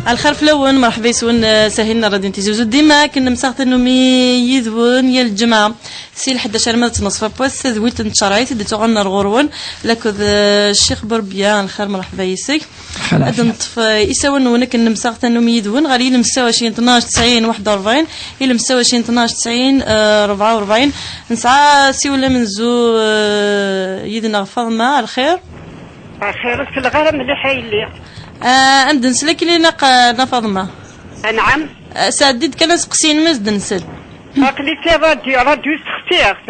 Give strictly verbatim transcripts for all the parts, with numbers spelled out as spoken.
Lxir fell-awen, merḥba yes-wen, eh, s ahil n Radio Tizi Uzzu. Dima akken nemseɣ tannumi yid-wen yal lǧemɛa si lḥdac arma d ttnaṣfa n wass, tadwilt n tcerɛit i d-tuɣalen ar ɣur-wen, lakked, eh, Ccix Burbiya. Lxir, merḥba yes-k. Lxir, ad lɛafya. Neṭṭef, eh, isawal-nwen akken nemseɣ tannumi yid-wen ɣer yilemsaw ɛecrin tnac tesɛin waḥed u rebɛin, yilemsaw ɛecrin tnac tesɛin, eh, rebɛa u rebɛin. Nesɛa asiwel amenzu, eh, yid-neɣ Faḍma. Lxir. Axir, ur selleɣ ara mliḥ a yelli. Ah, ad m-d-nsel akken ilaq, ah, Nna Faḍma. Anɛam. Ah, sɛeddi-d kan aseqsi-inem ad d-nsel. Aql-i si rradyu, rradyu sexsiɣ-t.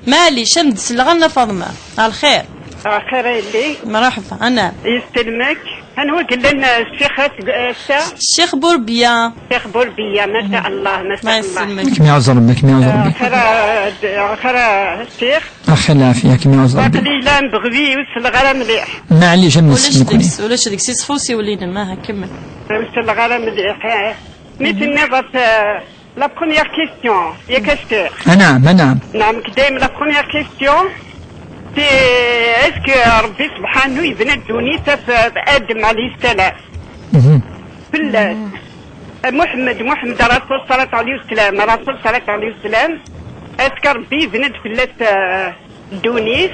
Maɛlic, ad m-d-selleɣ a Nna Faḍma. Ɣer lxir. Axir a yelli. Mṛeḥba, anɛam. Yesselmek. Anwa i yellan, ah, ccix ass-, ass-a? Ccix Burbiya. Ccix Burbiya, ma sha Allah, ma sha Allah. Yesselmek. Ad kem-iɛẓer, ad kem-iɛẓer. Ah, axir a, axir a ccix. Axir lɛafya, ad kem-iɛẓer. Aql-i la mbeɣbi, ur selleɣ ara mliḥ. Maɛlic, ad ulac nessel nekkni. Deg-s, ulac deg-s, iṣfa usiwel-inem, aha, kemmel. Ur selleɣ ara mliḥ, eh. Mi tenniḍ, eh, la première question, yak a ccix. Anɛam, anɛam. Neɛm, dayem la première question, c'est est-ce que Rebbi subḥanu yebna ddunit ɣef Adem alayhi ssalam? Mhm. Fell-as. Muḥemmed, Muḥemmed, Rasul, ṣṣalatu ɛalayhi wa ssalam, Rasul, ṣṣalatu ɛalayhi wa ssalam, est-ce que Rebbi yebna-d fell-as, euh, ddunit?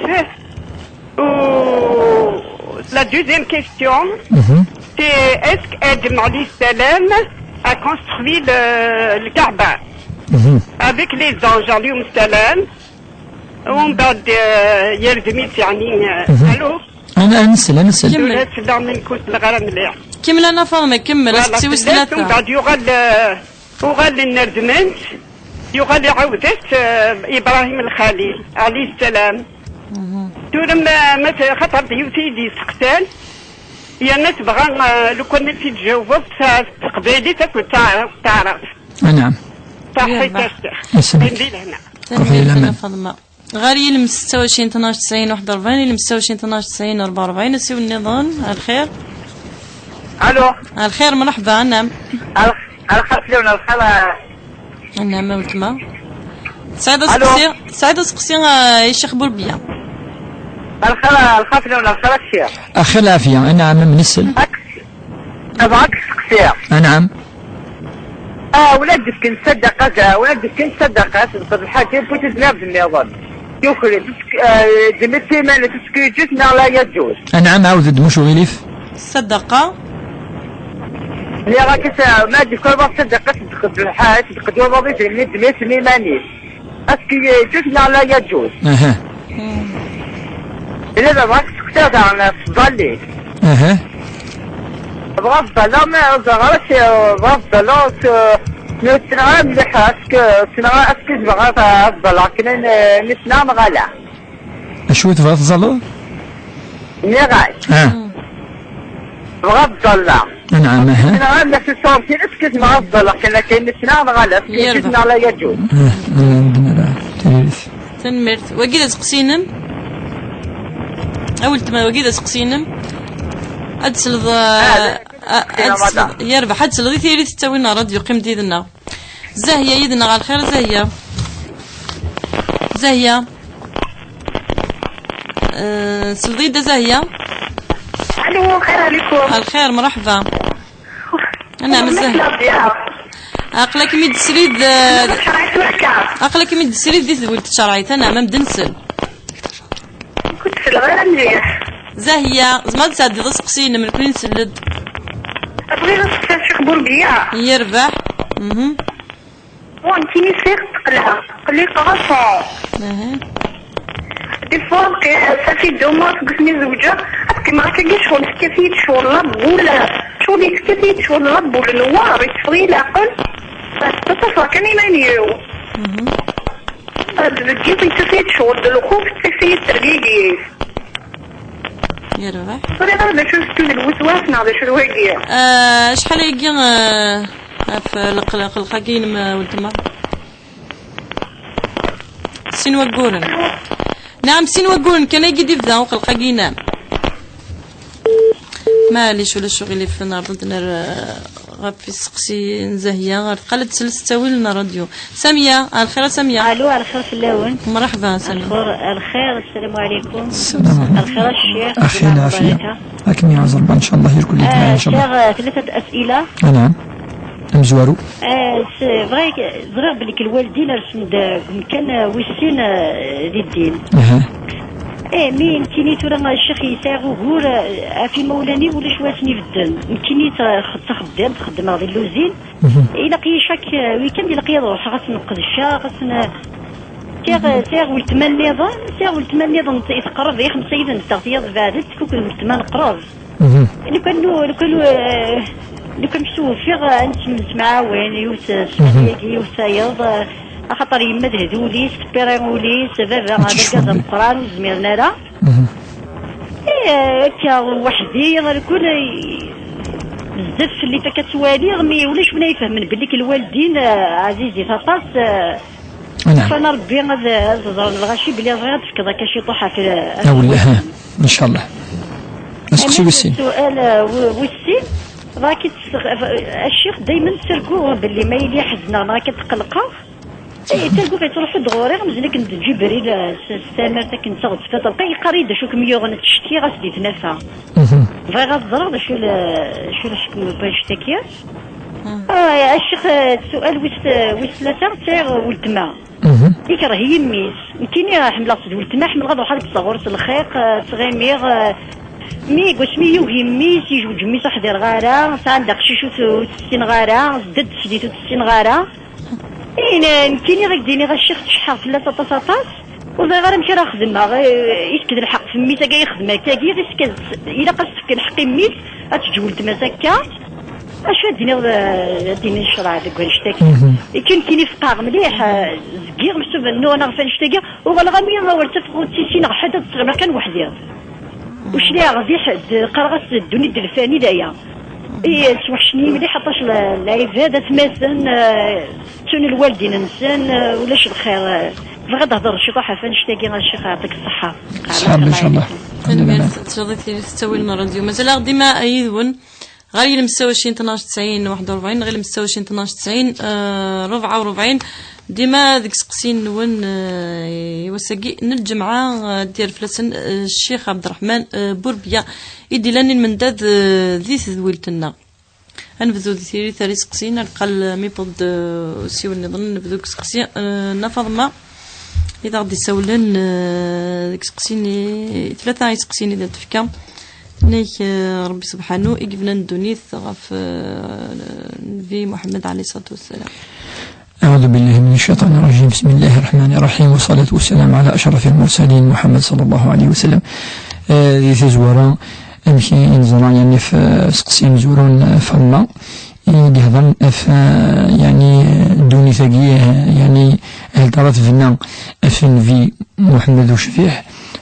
Ou la deuxième question, mhm, c'est est-ce que Adam alayhi salam a construit le, le Kaaba, mhm, avec les anges, alayhim salam, ومن بعد, euh, يلزم يعني, euh, mhm, allô? Ad nsel, ad nsel. Kemmel. Tura fell-aɣ mi nekk ur selleɣ ara mliḥ. Kemmel a Nna Faḍma, kemmel, voilà, aseqsi wis fell-as, tlata. Umbeɛd yuɣal, euh, uɣalen nnerdmen-t, yuɣal iɛawed-as, euh, Ibrahim Lxalil, alayhi ssalam. Mhm. Tura ma, ma t-, xaṭer d yiwet i yi-d-yesteqsan, yerna tebɣa, euh, lukan ma tt-id-tjawbeḍ s, s teqbaylit akked taɛra-, taɛrabt. Anɛam. Ṣaḥit a ccix. Isem-ik. Qqim di lehna. Ruḥ di laman. Tanemmirt a Nna Faḍma. Ɣer yilem setta u ɛecrin tnac tesɛin waḥed u rebɛin, yilem setta u ɛecrin tnac tesɛin rebɛa u rebɛin, asiwel nniḍen. Lxir. Allo. Lxir, mṛeḥba, anɛam. Al-, lxir fell-awen, lxir, ah. Anɛam a weltma. Tesɛiḍ aseqsi, tesɛiḍ aseqsi, ah, i Ccix Burbiya. Lxir, lxir fell-awen, lxir a ccix. Axir lɛafya, anɛam, ad m-nsel. Ak-, bɣa ad k-steqsiɣ. Anɛam. Ah, wala d-fken ṣṣadaqa, da, wala d-fken ṣṣadaqa, tebṭel lḥaǧa, yewwi-tt-id lɛebd nniḍen. Yuker-d, ah, ddem-itt iman-is, est-ce que yeǧǧuz neɣ la yeǧǧuz? Anɛam, ɛawed-d, muc uɣilif. Ṣṣadaqa? Nniɣ-ak, ah, ma d-yefka waḍu ṣṣadaqa, tedxel lḥaǧa, tedxel waḍu idrimen, ddem-itt iman-is. Est-ce que yeǧǧuz neɣ la yeǧǧuz? Aha. Hmm. Illa d bɣa ad k-steqsiɣ daɣen ɣef tẓallit. Aha. Bɣa ad ẓalleɣ, ma ẓalleɣ ara s-, bɣa ad ẓalleɣ s-, mi ur ssneɣ ara mliḥ, est-ce que ssneɣ, est-ce que zemreɣ ad, ad ẓalleɣ akken, eh, mi ssneɣ neɣ ala? Acu i tebɣiḍ ad teẓẓalleḍ? Nniɣ-ak. Ah. Bɣa ad ẓalleɣ. Anɛam, aha. Ssneɣ ara mliḥ s ṣṣwab kan, est-ce que zemreɣ ad ẓalleɣ kan akka mi ssneɣ neɣ ala, est-ce que yeǧǧuz neɣ la yeǧǧuz? Ah, ah, ah, tiririt. Tanemmirt. Wagi d aseqsi-inem? A weltma, wagi d aseqsi-inem? Ad tesleḍ, ah, ah, ad tesleḍ, yerbeḥ, ad tesleḍ i tiririt tettawin ɣer rradyu, qqim-d yid-neɣ. Zahya yid-neɣ, lxir a Zahya. Zahya. Eh, selḍ-iyi-d a Zahya. Allo, lxir ɛlikum. Lxir, mṛeḥba. Anɛam a Zahya. Aql-akem-id srid, eh, aql-akem-id srid di tedwilt n tcerɛit, anɛam, ad m-d-nsel. Ur k-selleɣ ara mliḥ. Zahya, tzemreḍ ad tesɛeddiḍ aseqsi-inem, nekkni nsell-d. Bɣiɣ ad sqsiɣ Ccix Burbiya. Yerbeḥ. Mhm. Bon, nekkini sɛiɣ tteqla, aql-i qqareɣ. Aha. Des fois, ça fait deux mois seg wasmi zewǧeɣ, ad qqimeɣ akkagi ccɣel, tekkat-iyi-d ccɣel la boule, ccɣel yekkat-iyi-d ccɣel la boule noir, yeffeɣ-iyi leɛqel, ttafeɣ kan iman-iw. Mhm. Deg yiḍ yettak-iyi-d ccɣel d lxuf, tettak-iyi-d tergigit. Yerbeḥ. Ur ẓriɣ ara d acu d lweswas neɣ d acu d wagi. Ah, acḥal ayagi, ah, ɣef leqlaq-agi-inem, ah, weltma? Sin wagguren. Naɛam, sin wagguren kan ayagi d-ibda uqelq-agi-inem. Maɛlic, ulac uɣilif, nerḍ-d ner, ah, ɣef iseqsi n Zahya, ɣer tqala ad tsel s ttawil n ṛṛadyu. Samya, a lxir a Samya. Allo, a lxir fell-awen. Mṛeḥba, Samya. Lxir, lxir, sslam ɛlikum. Sslam. A lxir a ccix. Axi lɛafya. Akken yeɛẓer, ncallah, irkul yetma, ncallah. Sɛiɣ tlata asila. Anɛam. Amezwaru. Bɣiɣ, ẓriɣ belli lwaldin rsen-d deg umkan wis sin di ddin. Aha. Eh, mi nekkini tura, ccix, yesɛiɣ ugur ɣef imawlan-iw, ulac wa asen-ibedden. Nekkini ttaxeddamt, xeddmeɣ di lluzin. Ilaq-iyi cak weekend, ilaq-iyi ad ruḥeɣ ad ten-qedceɣ, ad ten-, sɛiɣ, sɛiɣ weltma nniḍen, sɛiɣ weltma nniḍen i teqreb i xemsa yid-nteɣ, tiyaḍ beɛdent, tfuk d weltma neqreb. Lukan nu-, lukan, eh, lukan s-, ufiɣ, eh, ad nettemɛawan, yiwet, eh, ssmana-agi, yiwet tayeḍ, eh, axaṭer yemma d ul-is, teppiṛi ul-is, baba d argaz ameqqran, ur zmiren ara. Eh, akka, weḥd-i, lukan, eh, bezzaf fell-i akka ttwaliɣ, mi ulac win ay ifehmen belli lwaldin, eh, ɛzizit aṭas, eh, Anɛam. Ufan Rebbi ad, ad ẓren lɣaci belli bɣiɣ ad tefkeḍ akka ciṭuḥ ɣef, ɣef Awel, lwaldin. Aha, ncallah. Aseqsi wis sin. Sual, uh, w-, wis sin, rak i testeɣ-, a ccix, daymen ttarguɣ belli ma yili ḥezneɣ neɣ akka tqelqeɣ. Eh, ttarguɣ yettruḥu-d ɣur-i, amzun akken d Ǧibril, uh, s, s tamart akken d taɣezfant, lqay yeqqar-iyi-d acu kem-yuɣen, ttcetkiɣ-as di tnafa. Bɣiɣ ad ẓreɣ d acu l-, acu lḥekm n wannect-agi. Ah, a ccix, eh, sual wis, eh, wis tlata, sɛiɣ weltma. Ikreh yimi-s. Nekkini, eh, ḥemmleɣ-tt d weltma, ḥemmleɣ ad ruḥeɣ ad kkseɣ ɣur-s lxiq, eh, ttɣimiɣ, eh, mi deg wasmi yugi yimi-s, yejweǧ mmi-s ur ḥdireɣ ara, sɛan-d aqcic ur t-, ur t-ssineɣ ara, zedda-d teslit ur t-ssineɣ ara. Ihi, ne-, nekkini ad k-d-iniɣ a ccix, ttceḥḥiɣ fell-as aṭas, aṭas. Ur ẓriɣ ara amek ara xedmeɣ. Eh, i tekk d lḥeqq f mmi-s, akka yexdem akkagi, ɣis kan ilaq ad s-tefk lḥeqq i mmi-s, ad teǧǧ weltma-s akka. Acu ad d-iniɣ, eh, ad d-iniɣ ccreɛ deg wannect-agi? Ikan kini feqqɛeɣ mliḥ, eh, zgiɣ mektub nnuɣen ɣef wannect-agi, uɣaleɣ am awal ttafeɣ ur tt-issineɣ ḥedd, ad ttɣimiɣ kan weḥd-i. Ur cliɛeɣ di ḥedd, qqareɣ-as ddunit d lfani d aya. I, sweḥcen-iyi mliḥ aṭas l-, lɛibad, atmaten, eh, ttun lwaldin-nsen, eh, ulac lxir, eh, bɣiɣ ad d-hḍeṛ ciṭuḥ ɣef wannect-agi, a ccix, yeɛṭik ṣṣeḥḥa. Ṣṣeḥḥa, ncallah. Tanemmirt, teččuḍ-it-id tettawil n ṛṛadyu. Mazal-aɣ dima yid-wen. Ɣer ilem s tawacin tnac tesɛin waḥed u ṛebɛin, ɣer ilem s tawacin tnac tesɛin, eh, ṛebɛa u ṛebɛin. Dima deg iseqsiyen-nwen, eh, i wass-agi n lǧemɛa, eh, ad d-yerr fell-asen, eh, Ccix Ɛebderreḥman, eh, Burbiya, i d-illan i lmendad, eh, di tedwilt-nneɣ. Ad nebdu di tiri tar iseqsiyen, ar qqal mi yewweḍ-d, eh, usiwel nniḍen, nebdu deg iseqsi, eh, Nna Faḍma, i d aɣ-d-isawlen, eh, deg iseqsiyen i, tlata iseqsiyen i d-tefka. Nnig, eh, Ṛebbi Subḥanu i yebnan ddunit ɣef, eh, Nnbi Muḥemmed ɛalayhi ṣṣalatu wassalam. أعوذ بالله من الشيطان الرجيم. بسم الله الرحمن الرحيم. والصلاة والسلام على أشرف المرسلين محمد صلى الله عليه وسلم. Eh, di tazwara, amek i neẓra, yani, f-, seqsi imezwura n Faḍma, i d-ihḍen ɣef, eh, yani, ddunit-agi, eh, yani, hal tara tebna ɣef Nnbi Muḥemmed ucbiḥ,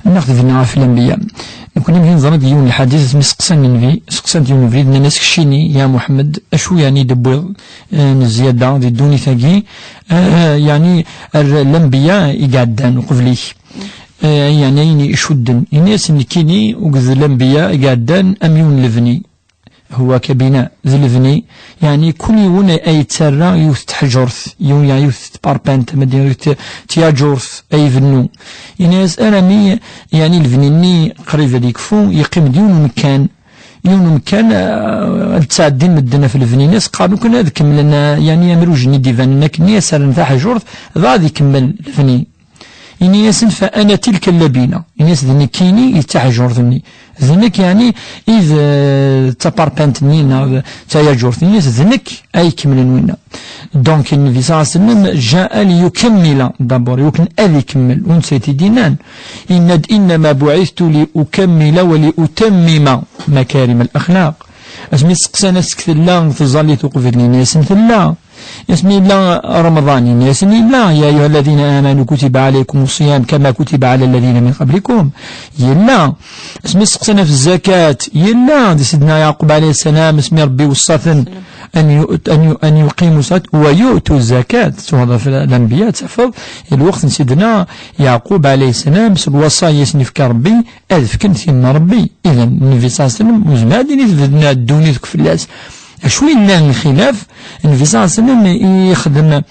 neɣ tebna ɣef lanbiya. Nekkni amek i neẓra deg yiwen lḥadis, asmi seqsan Nnbi, seqsan-t yiwen ubrid, nnan-as: "Keččini, ya Muḥemmed, acu yani d-tewwiḍ, eh, n zzyada di ddunit-agi, eh, eh, yani ar lanbiya i iɛeddan uqbel-ik, eh, yani ayen icudden?" Ini-as: "Nekkini akked lanbiya i iɛeddan am yiwen n lebni." Huwa kabina, d lebni, yani kul yiwen ay yettarra yiwet n tḥeǧurt, yiwen, yani yiwet n tparpant, ma d yiwet n tyaǧurt ay ibennu. Ini-as armi, yani lebni-nni qrib ad yekfu, yeqqim-d yiwen umekkan, yiwen umekkan, eh, ad ttɛeddin medden ɣef lebni-nni, as qqaren kan ad kemmlen, eh, yani amruj-nni d-ibanen akkenni, as rren taḥeǧurt, dɣa ad ikemmel lebni. Ini-asen: "Fa ana tilka labina." Ini-as: "D nekkini i d taḥeǧurt-nni. D nekk, yani, i d, eh, taparpant-nni neɣ d tayaǧurt." Ini-as: "D nekk ay ikemmlen winna." Donc, Nnbi ṣalla Llahu ɛalayhi wa sallam, جاء ليكمل d'abord, iwakken ad ikemmel. Ur netta i t-id-yennan. Yenna-d: "إنما بعثت لأكمل ولأتمم مكارم الأخلاق." Asmi seqsan-as: "Tella tẓallit uqbel?" Ini-asen: "Tella." Asmi yella Remḍan, ini-asen: "Yella, يا أيها الذين آمنوا كتب عليكم الصيام كما كتب على الذين من قبلكم." Yella. Asmi seqsan ɣef zzakat, yella. Di Sidna Yeɛqub ɛalayhi ssalam, asmi Ṛebbi iweṣṣa-ten أن ي-، أن ي-، أن يقيموا الصلاة ويؤتوا الزكاة. Tuɣeḍ ɣef lanbiya, tafeḍ, i lweqt n Sidna Yeɛqub ɛalayhi ssalam, s lwaṣaya i sen-ifka Ṛebbi, ad fken tin n Ṛebbi. Idan, Nnbi ṣalla Llahu ɛalayhi wa sallam, ur nezmir ad d-nini tebna ddunit akk fell-as. Acu yellan lxilaf? Nnbi ṣalla Llahu ɛalayhi wa sallam ixdem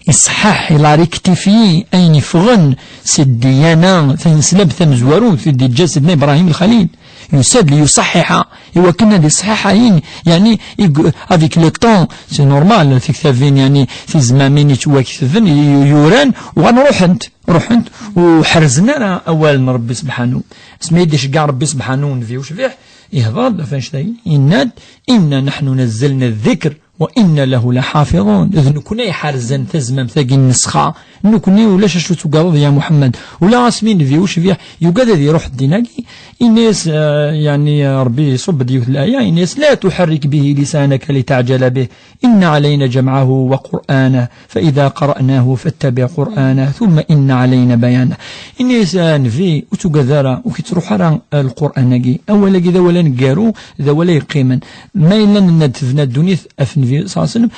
Iṣeḥḥeḥ, il a rectifié ayen iffɣen si ddiyana taneslemt tamezwarut i d-yeǧǧa Sidna Ibrahim Lxalil. Yusa-d li yuṣeḥḥiḥa, i wakken ad iṣeḥḥiḥ ayen, yeɛni, i g-, avec le temps, c'est normal, tiktabin, yeɛni, tizmamin yettwaketben, y-, y-, yuran, uɣalen ruḥent, ruḥent, ur ḥerzen ara awal n Ṛebbi Sebḥanu. Asmi i d-iceggeɛ Ṛebbi Sebḥanu nnbi ucbiḥ, ihḍer-d ɣef annect-agi, yenna-d: "Inna naḥnu nazzalna ddikr, wa inna lahu laḥafiḍun." D nekkni ay iḥerzen tazmamt-agi n nnṣexa. Nekkni ulac acu tugadeḍ, ya Muḥemmed. Ula asmi nnbi ucbiḥ yugad ad iruḥ ddin-agi, yenna-yas, eh, yeɛni, eh, Ṛebbi iṣubb-d yiwet laya, yenna-yas: "La tuḥarrik bihi lisanaka litaɛjala bih, inna ɛalayna jamɛahu wa qur'anah, fa ida qara'nahu fattabiɛ qur'anah, thumma inna ɛalayna bayanah." Yenna-yas, a nnbi, ur tugad ara, ur k-ittruḥ ara, eh, Lqur'an-agi. Awal-agi d awal aneggaru, d awal ay yeqqimen. Ma yella nenna-d tebna ddunit ɣef nnbi, ṣalla Llahu ɛalayhi wa sallam,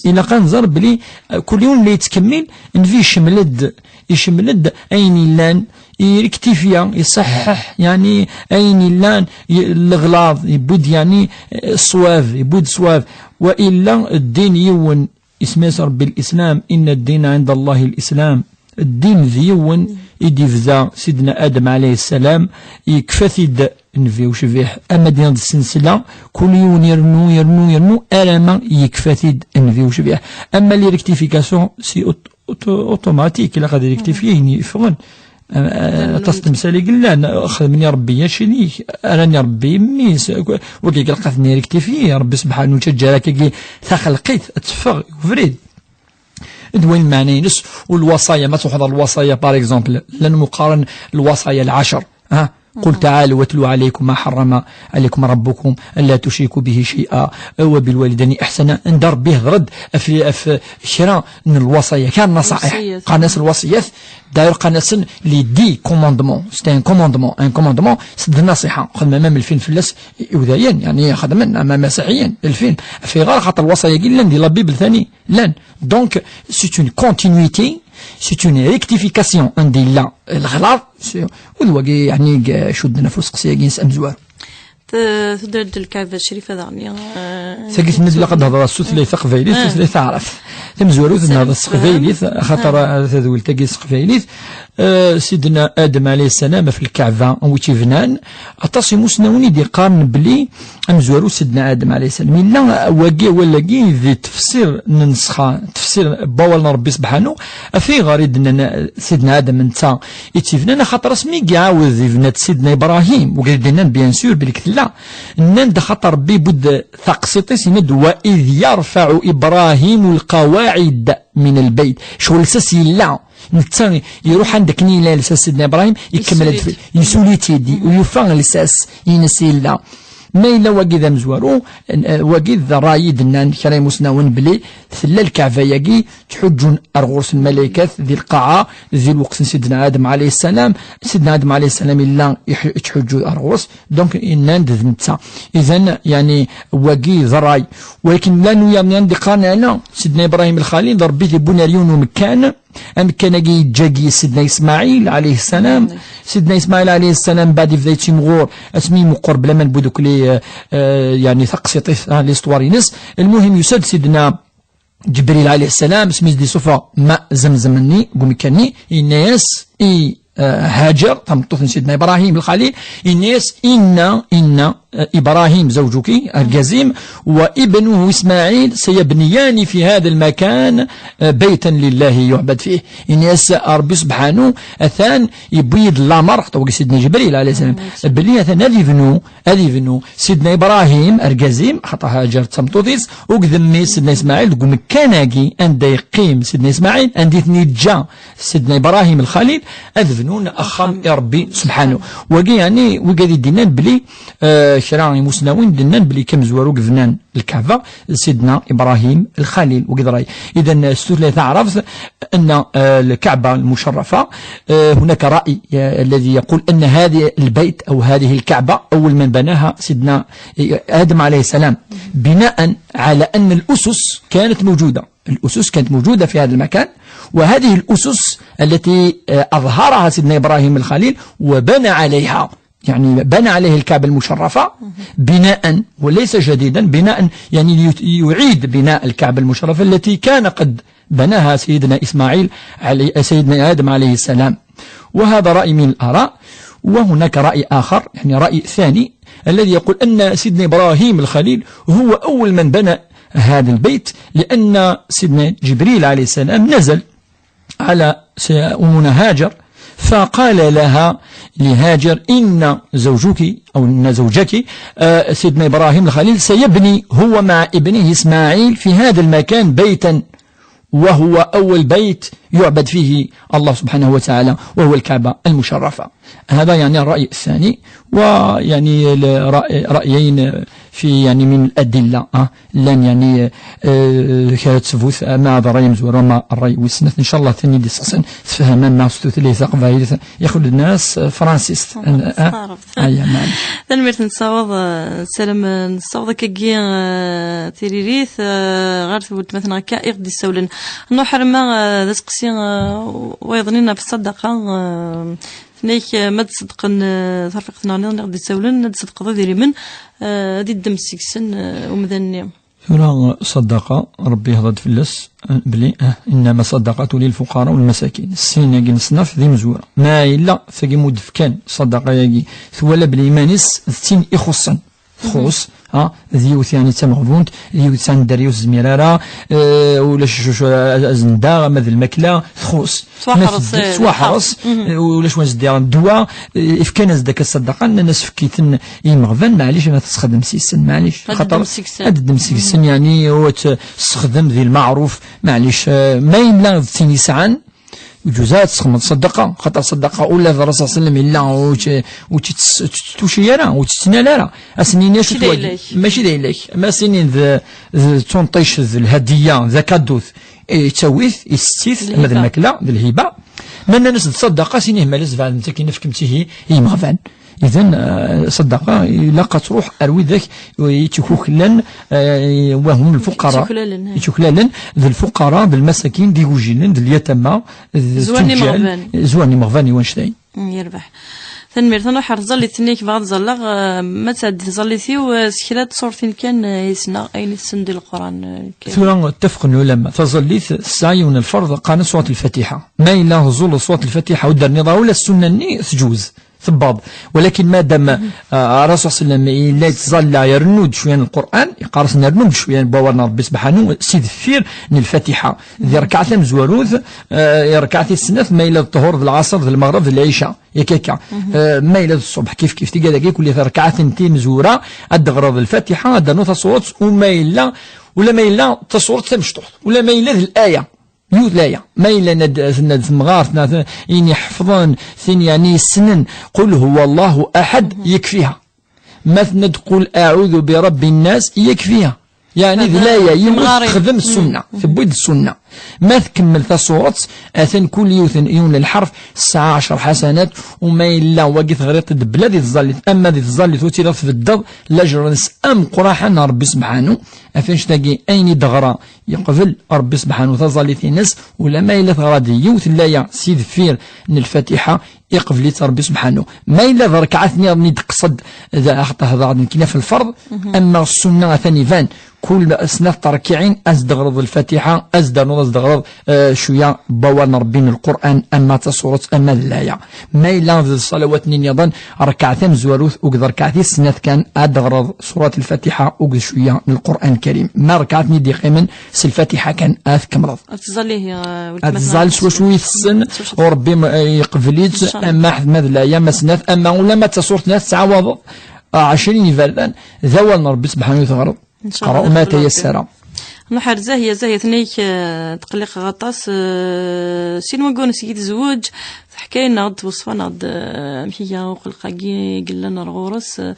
ilaq ad nẓer belli, eh, kul yiwen la yettkemmil, nnbi icemmel-d, icemmel-d ayen yellan, irektifya, iṣeḥḥeḥ, yeɛni ayen yellan, y-, leɣlaḍ, yewwi-d, yeɛni, eh, ṣṣwab, yewwi-d ṣṣwab. Wa illa ddin yiwen, isem-is Ṛebbi Lislam, inna ddina ɛinda Llahi Lislam. Ddin d yiwen i d-ibda Sidna Adem ɛalayhi ssalam, yekfa-t-id nnbi ucbiḥ. Ama d-iniḍ ssensla, kul yiwen irennu, irennu, irennu, arama yekfa-t-id nnbi ucbiḥ. Ama les rectifications, c'est aut-, aut-, automatique, ilaq ad rectifier ayen yeffɣen. Eh, aṭas n temsal i yellan, xedmen i Ṛebbi acini, rran i Ṛebbi mmi-s, wagi ilaq ad ten-rectifier, Ṛebbi Sebḥanu yettaǧǧa akkagi taxelqit ad teffeɣ i ubrid. D wayen meɛna-ines, u lwaṣaya, ma truḥeḍ ɣer lwaṣaya, par exemple, llan meqqaren lwaṣaya lɛecr, ha? قل تعالوا واتل عليكم ما حرم عليكم ربكم ألا تشركوا به شيئا وبالوالدين إحسانا. Anda Ṛebbi ihder-d ɣef, ɣef kra n lwaṣaya, kra n naṣa'iḥ. Lwasiyat. Qqaren-as lwasiyat, d'ailleurs qqaren-asen les dix commandements. C'est un commandement, un commandement, c'est d nnaṣiḥa. Xedmen am lfin fell-as i udayen, yeɛni xedmen am amasiḥiyen, lfin. Ɣef ayɣer? Xaṭer lwaṣaya-agi llan di la Bible tani. Llan. Donc, c'est une continuité, c'est une rectification anda yella leɣlaḍ, c'est, u d wagi, yeɛni, i icudden ɣef usteqsi-agi-ines amezwaru. T-, tudert n Lkaɛba Crifa daɣen, eh, tagi tenna-d ilaq ad nehder s tutlayt taqbaylit, ah, tutlayt taɛrabt. Tamezwarut, nehder s teqbaylit, xaṭer, ah, tadwilt-agi s teqbaylit. Eh, Sidna Adem ɛalayhi ssalam ɣef Lkaɛba, wi tt-ibnan, aṭas imusnawen i d-iqqaren belli amezwaru Sidna Adem ɛalayhi ssalam. Yella wagi, awal-agi di tefsir n nnṣexa, tefsir n wawal n Ṛebbi Sebḥanu, ɣef ayɣer i d-nnan Sidna Adem netta i tt-ibnan, axaṭer asmi i iɛawed ibna-d Sidna Ibrahim, wagi d-nnan, bien sûr, belli tella. Nnan-d axaṭer Ṛebbi yewwi-d taqsiṭ-is, yenna-d: "Wa id yarfaɛu Ibrahimu lqawaɛid min lbeyt." Ccɣel lsas yella. Netta iruḥ anda akken yella lsas Sidna Ibrahim, ikemmel ad yesuli-t-id, u yufa lsas ines yella. Ma yella wagi d amezwaru, n-, wagi d ṛṛay i d-nnan kra imusnawen belli tella Lkaɛba-agi, ttḥuǧǧun ar ɣur-s lmalaykat di lqaɛa, di lweqt n Sidna Adem ɛalayhi ssalam. Sidna Adem ɛalayhi ssalam yella iḥ-, ittḥuǧǧu ar ɣur-s, donc, nnan-d d netta. Idan, yeɛni, wagi d ṛṛay. Walakin llan wiyaḍ-nni i d-iqqaren, ala, Sidna Ibrahim Lxalil d Ṛebbi i t-iwwin ar yiwen umekkan, amekkan-agi yeǧǧa-gi Sidna Ismaɛil ɛalayhi ssalam. Sidna Ismaɛil ɛalayhi ssalam, mbeɛd yebda yettimɣur, asmi yemɣur bla ma newwi-d akk li, eh, eh, yeɛni taqsiṭ-is, ah, l'histoire-ines. Lmuhim, yusa-d Sidna Ǧebril ɛalayhi ssalam, asmi i s-d-isuffeɣ ma Zemzem-nni, deg umekkan-nni, yenna-yas i, eh, Haǧer, tameṭṭut n Sidna Ibrahim Lxalil, yenna-yas: "Inna, inna, eh, Ibrahim, zawǧuki, argaz-im, wa ibnuhu Ismaɛil, sayabniyani fi hada lmakan, eh, baytan lillahi yuɛbad fih." Yenna-yas Ṛebbi Sebḥanu, atan yewwi-yi-d lamer, xaṭer wagi Sidna Ǧebril ɛalayhi ssalam, belli atan ad ibnu, ad ibnu Sidna Ibrahim, argaz-im, xaṭer Haǧer d tameṭṭut-is, akked mmi-s Sidna Ismaɛil, deg umekkan-agi anda yeqqim Sidna Ismaɛil, anda i ten-yeǧǧa Sidna Ibrahim Lxalil, ad bnun axxam i Ṛebbi Sebḥanu. Wagi, yeɛni, wigad i d-yennan belli, eh, kra imusnawen d-nnan belli amezwaru i yebnan Lkaɛba, Sidna Ibrahim Lxalil, wagi d ṛṛay. Idan, s tutlayt taɛrabt, أن، آه، الكعبة المشرفة، آه، هناك رأي، آه، الذي يقول أن هذه البيت أو هذه الكعبة أول من بناها سيدنا، آه، آدم عليه السلام، بناء على أن الأسس كانت موجودة. الأسس كانت موجودة في هذا المكان، وهذه الأسس التي، آه، أظهرها سيدنا إبراهيم الخليل وبنى عليها، يعني بنى عليه الكعبة المشرفة بناء وليس جديدا، بناء يعني ليت-، يعيد بناء الكعبة المشرفة التي كان قد بناها سيدنا إسماعيل علي سيدنا آدم عليه السلام. وهذا رأي من الآراء. وهناك رأي آخر، يعني رأي ثاني، الذي يقول أن سيدنا إبراهيم الخليل هو أول من بنى هذا البيت، لأن سيدنا جبريل عليه السلام نزل على س-، أمنا هاجر، فقال لها، لهاجر: إن زوجك، أو إن زوجك، آه، سيدنا إبراهيم الخليل سيبني هو مع ابنه إسماعيل في هذا المكان بيتا، وهو أول بيت يعبد فيه الله سبحانه وتعالى، وهو الكعبة المشرفة. هذا يعني الرأي الثاني. ويعني ال-، رأي-، رأيين في، يعني، من الأدلة، آه، لان يعني، آه، كانت تثبت، آه، مع هذا الرأي مزور وما الرأي والسنة. إن شاء الله ثاني دي سقسن تفهم الناس ثلاثة قبائل ياخذ الناس، آه، فرانسيس. آه، آه، آه، يا معلش. Tanemmirt n tsaweḍ, eh, salam, eh, n tsaweḍ akkagi, eh, tiririt, eh, ɣer tewweltma-tneɣ akka i ɣ-d-issawlen. Nruḥ arma, eh, d aseqsi, eh, wayeḍnin ɣef ṣṣadaqa, eh, tenna-k, eh, ma d-ṣeddqen, eh, tarfiqt-nneɣ nniḍen i ɣ-d-issawlen, ad d-ṣeddqeḍ idrimen, eh, ad iddem seg-sen, eh, umdan-nni. Tura ṣṣadaqa, Ṛebbi yehḍa-d fell-as, eh, belli, eh, إنما الصدقات للفقراء والمساكين. Sin-agi n ṣṣnaf d imezwura. Ma yella tagi mu d-fkan ṣṣadaqa-agi, twala belli iman-is d tin ixuṣṣen. Txuṣṣ, ha, d yiwet, yani, d tameɣbunt, d yiwet tesɛa nder ur tezmir ara, eh, ulac sh-, sh-, azendaɣ, ama d lmakla, txuṣṣ. Tettwaḥres, ma teddi, eh, tettwaḥres, eh, ulac wa zeddiɣen ddwa, eh, fkan-as-d akka ṣṣadaqa, nnan-as fk-iten i yimeɣban, maɛlic ma tesxedem s yissen, maɛlic. Ad xaṭer ddem seg-sen. Ad ddem seg-sen, yani, ur tt-, sexdem di lmeɛruf, maɛlic, eh, ma yella d tin yesɛan, ur yeǧuz ara ad tesxedmeḍ ṣṣadaqa, xaṭer ṣṣadaqa ula d Ṛṛasul ṣalla Llahu ɛalayhi wa sallam yella ur tt-, ur tt-, ur tt-tuci ara, ur tt-tettnal ara. Ad s-nini acu mačči d ayla-k. Mačči d ayla-k. Ma s-inin d, d tunṭict, d lhadiya, d akadut, eh, yettawi-t, isett-it, ma d lmakla, d lhiba. Ma nnan-as d ṣṣadaqa, s-inin ma la sbeɛden-tt akin, fkemt-tt i yimeɣban. Idan, eh, ṣṣadaqa ilaq ad truḥ ar widak i ttkuklan, eh, wahum lfuqara. Ittuklalen, eh. Ittuklalen, d lfuqara, d lmasakin, d igujilen, d lyatama, d zwan tujjal, imeɣban. Zwan imeɣban i wanect-a. Mm, yerbeḥ. Tanemmirt. Ad nruḥ ar tẓallit-nni i bɣiɣ ad ẓalleɣ, eh, ma tɛeddi tẓallit-iw, eh, s kra n tṣurtin kan, eh, i ssneɣ, ayen i tessen di Leqran, eh, kan. Tura ttafqen lulama, taẓallit tesɛa yiwen n lferḍ, qqaren-as Surat Lfatiḥa. Ma yella teẓẓulleḍ Surat Lfatiḥa, ur d-terniḍ ara ula ssunna-nni, teǧuz. Tebbaḍ. Walakin madam, ah, Ṛṛasul ṣalla Llahu ɛalayhi wa sallam yella yettẓalla, irennu-d cwiya n Lqur'an, yeqqar-as nernu-d cwiya n wawal n Ṛebbi subḥanu, si deffir n Lfatiḥa. Di ṛṛekɛa tamezwarut, ah, ṛṛekɛa tis snat, ma yella d ṭṭhur, d lɛaṣer, d lmeɣreb, d lɛica. Yak akka. Ah, ma yella d ṣṣubḥ, kif kif, tigad-agi, kulli ṛṛekɛat n timezwura, ad d-teɣreḍ Lfatiḥa, ad d-ternuḍ taṣuṛt, u ma yella, ula ma yella d taṣuṛt tamecṭuḥt, ula ma yella d laya. Yiwet laya. Ma yella ad, ad, ad temɣart, neɣ tin iḥefḍen, tin, yani, yessnen, قل هو الله أحد, yekfiha. Ma tenna-d قل أعوذ برب الناس, yekfiha. Yani, d laya, yiwet temɣarin. Texdem ssunna, tewwi-d ssunna. Ma tkemmel taṣuṛt, atan kul yiwet n, yiwen n lḥerf, tesɛa ɛecṛa ḥasanat, u ma yella wagi teɣriḍ-t-id bla di tẓallit, ama di tẓallit ur tt-iliḍ tbeddeḍ, lajer-nnes ameqqran n Ṛebbi subḥanu, af annect-agi ayen i d-teɣra, yeqbel Ṛebbi subḥanu taẓallit-ines, ula ma yella teɣra-d yiwet n laya si deffir n Lfatiḥa, iqbel-itt Ṛebbi subḥanu. Ma yella d ṛekɛat nniḍen i d-teqsed, d, axaṭer hedreɣ-d nekkini ɣef lferḍ, ama ssunna atan iban, kul snat terkiɛin, ad s-d-teɣreḍ Lfatiḥa, ad s-d-ternuḍ, ad s-d-teɣreḍ, eh, cwiya n wawal n Ṛebbi n Lqur'an, ama d taṣuṛt, ama d laya. Ma yella d ṣṣalawat-nni nniḍen, ṛṛekɛa tamezwarut, akked ṛṛekɛa tis snat kan, ad d-teɣreḍ Surat Lfatiḥa, akked cwiya n Lqur'an Lkarim. Ma ṛṛekɛat-nni d-yeqqimen, s Lfatiḥa kan ad tkemmleḍ. Ad tẓalli, eh, ad tẓall s wacu i tessen, s wacu u Ṛebbi, eh, yeqbel-itt, incallah. Ama ḥed ma d laya, ma snat, ama ula ma d taṣuṛt-nni ad tettɛawadeḍ, eh, ɛecrin iberdan, d awal n Ṛebbi subḥanu i teɣreḍ. Incallah. Teqra ma tayassara. Nruḥ ar Zahya, Zahya tenna-k, eh, tqelliqeɣ aṭas, eh, sin wagguren seg i tezweǧ, teḥka-aneɣ-d, tweṣṣef-aneɣ-d, eh, amek iga uqelleq-agi i yellan ar ɣur-s, eh,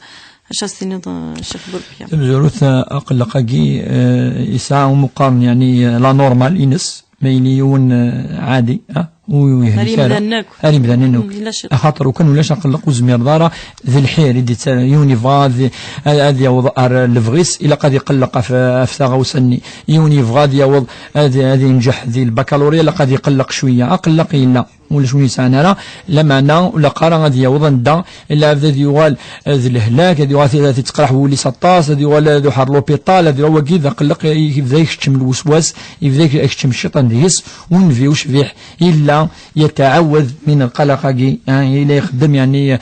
acu as-tiniḍ, eh, Ccix Burbiya? Tamezwarut, eh, aqelleq-agi, eh, yesɛa umi qqaren, yani, eh, la normale ines, ma yili yiwen, eh, ɛadi, ah, Ur yehlik ara. Ar imdanen akk. Ar imdanen akk. Mm, ila ciṭ. Axaṭer ukan ulac aqelleq ur zmireḍ ara d lḥir i d-itta-, yiwen yebɣa ad, ad yaweḍ ar lebɣi-s, ilaq ad iqelleq ɣef, ɣef taɣawsa-nni. Yiwen yebɣa ad yaweḍ ad, ad yenǧeḥ di lbakalurya, ilaq ad iqelleq cwiya. Aqelleq yella. Ulac win yesɛan ara, lameɛna ur ilaq ara ad yaweḍ anda lɛebd ad yuɣal, eh, d lehlak, ad yuɣal ad yettqerreḥ wul-is aṭas, ad yuɣal ad iruḥ ar l'hôpital, ad yuɣal wagi d aqelleq, yebda ikeččem lweswas, yebda ikeččem cciṭan deg-s, ur nbi ucbiḥ illa yetɛawed min lqalaq-agi, ah, yella ixeddem, yeɛni, eh,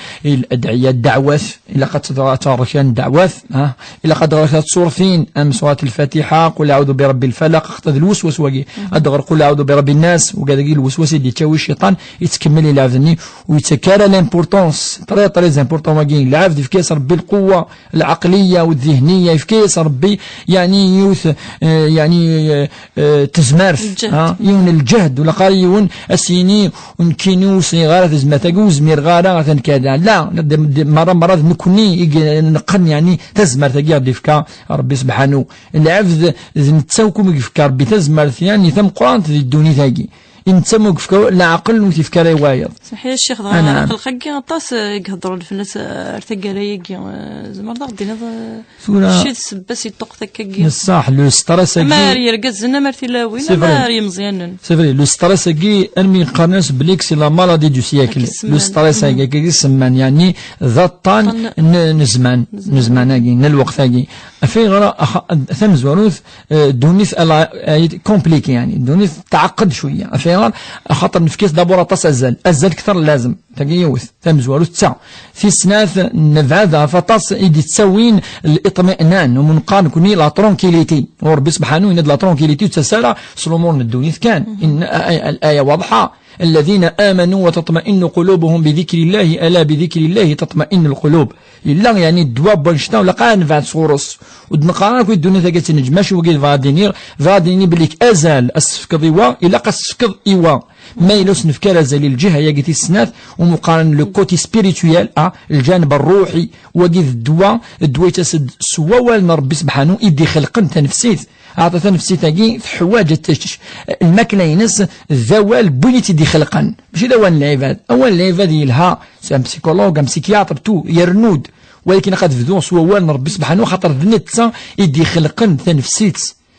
ladɛiya, ddeɛwat, ilaq ad tɣ-, ad tɣer kra n ddeɛwat, ah, ilaq ad tɣer kra n tsurtin, am surat lfatiḥa, qul aɛudu bi rabbi lfalaq, xaṭer d lweswas wagi, ad tɣer qul aɛudu bi rabbi nnas, wagi dagi lweswas i d-yettawi cciṭan, yettkemmil i lɛebd-nni, ur yettak ara l'importance, très, très important wagi, lɛebd yefka-yas Rebbi lquwa, lɛeqliya u ddihniya, yefka-yas Rebbi, yeɛni yiwet, eh, yeɛni, eh, eh, tezmert, lǧehd. Ha? Yiwen lǧehd, ula qqar yiwen as-yini, nekkini ur sɛiɣ ara tazmert-agi, ur zmireɣ ara, atan kada. La, d, d, merra, merra d nekkni i ineqqen, yeɛni, tazmert-agi i ɣ-d-ifka Rebbi subḥanu. Lɛebd d netta akk i yefka Rebbi tazmert, yeɛni, tameqqrant di ddunit-agi. I netta ma yefka leɛqel ur t-yefka ara i wayeḍ. Saḥi a ccix, dɣa lxelq-agi aṭas, eh, i iheddren fell-as, eh, ar taggara-agi, eh, tzemreḍ ad ɣ-d-tiniḍ, eh, tura mačči d ssebba-s i ṭṭuqqet akka-agi. Neṣṣaḥ, le stress-agi. Ama ar yergazen, ama ar tilawin, ama ar yimeẓyanen. C'est vrai, le stress-agi, armi qqaren-as belli c'est la maladie du siècle. Le stress-agi, akka i semman, yeɛni d aṭṭan n, n zzman, n zzman-agi, n lweqt-agi. Af ayɣer, axa-, tamezwarut, eh, ddunit ala, eh, compliqué, yeɛni, ddunit tɛeqqed cwiya. Af ayɣer? Axaṭer nefka-as d'abord aṭas azal, azal kter n lazem. Tagi yiwet, tamezwarut d ta. Tis snat, nebɛed ɣef aṭas i d-yettawin liṭmi'nan, u neqqar nekkni la tranquillité. U Rebbi subḥanu yenna-d la tranquillité ur tettas ara s lumuṛ n ddunit kan. Inna, a-, a-, الآية واضحة: الذين آمنوا وتطمئن قلوبهم بذكر الله ألا بذكر الله تطمئن القلوب. Yella, yeɛni, ddwa n wannect-a, ur ilaq ara nebɛed sɣur-s. Ur d-neqqar ara akk i ddunit-agi ad tt-neǧǧ, mačči wagi i bɣiɣ ad d-iniɣ, bɣiɣ ad d-iniɣ belli azal ad s-tefkeḍ i wa, ilaq ad s-tefkeḍ i wa. Ma yella ur s-nefki ara azal i lǧiha-agi tis snat, umi qqaren le côté spirituel, ah, lǧaneb rruḥi, wagi d ddwa, ddwa yettas-d s wawal n Rebbi subḥanu i d-ixelqen tanefsit. Aɛṭi tanefsit-agi teḥwaǧ ad tečč. Lmakla-ines d awal n win i tt-id-ixelqen. Mačči d awal n lɛibad. Awal n lɛibad yelha, c'est un psychologue, un psychiatre, tout, yernu-d. Walakin ad bduɣ s wawal n Rebbi subḥanu, xaṭer d netta i d-ixelqen tanefsit.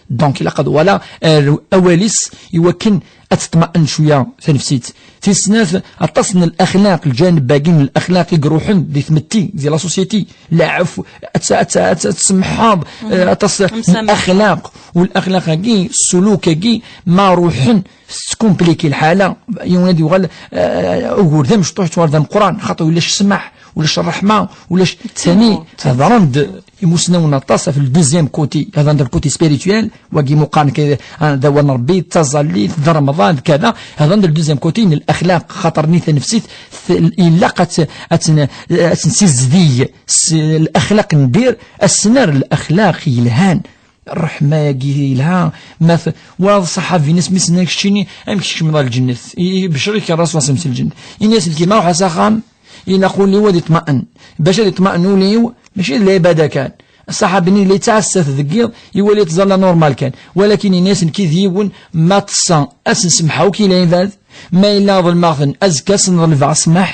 Donc, ilaq ad wala, eh, awal-is i wakken ad teṭma'en cwiya tanefsit. Tis snat, aṭas n laxlaq, lǧaneb-agi n laxlaq i iruḥen di tmetti, di la société. Lɛefw, ad tt-, ad tt-, ad tt-, ad tsemḥeḍ, eh, aṭas n laxlaq. U laxlaq-agi, ssuluk-agi, ma ruḥen, tetkompliki lḥala. Yiwen ad yuɣal, eh, ugur d amecṭuḥ, yettwar d ameqqran, xaṭer ulac ssmaḥ, ulac ṛṛeḥma, ulac. Tani, hedren-d imusnawen aṭas ɣef le deuxième côté, hedren-d le côté spirituel, wagi muqan k-, ah, d awal n Rebbi, d taẓallit, d Remḍan, d kada, hedren-d le deuxième côté n laxlaq, xaṭer ni tanefsit, t-, ilaq ad tt-, ad tt-, ad tt-nessizdig s laxlaq n dir, ad s-nerr laxlaq yelhan. Ṛṛeḥma-agi yelha, ma t-, wayeḍ ṣṣaḥabi-ines mi s-nnan keččini, amek tkecmeḍ ɣer lǧennet? I-, ibeccer-ik Ṛṛasul s lǧennet. Ini-as lkima, ruḥ-as axxam, ilaq ul-iw ad iṭma'en. Bac ad iṭma'en ul-iw, mačči d lɛibada kan. Ṣṣaḥabi-nni la yettɛassa deg yiḍ, iwala yettẓalla normal kan. Walakin ini-as nekki d yiwen, ma ṭṭseɣ, ad sen-semḥeɣ akk i lɛibad, ma yella ḍelmeɣ-ten, azekka ad sen-ḍelbeɣ ssmaḥ,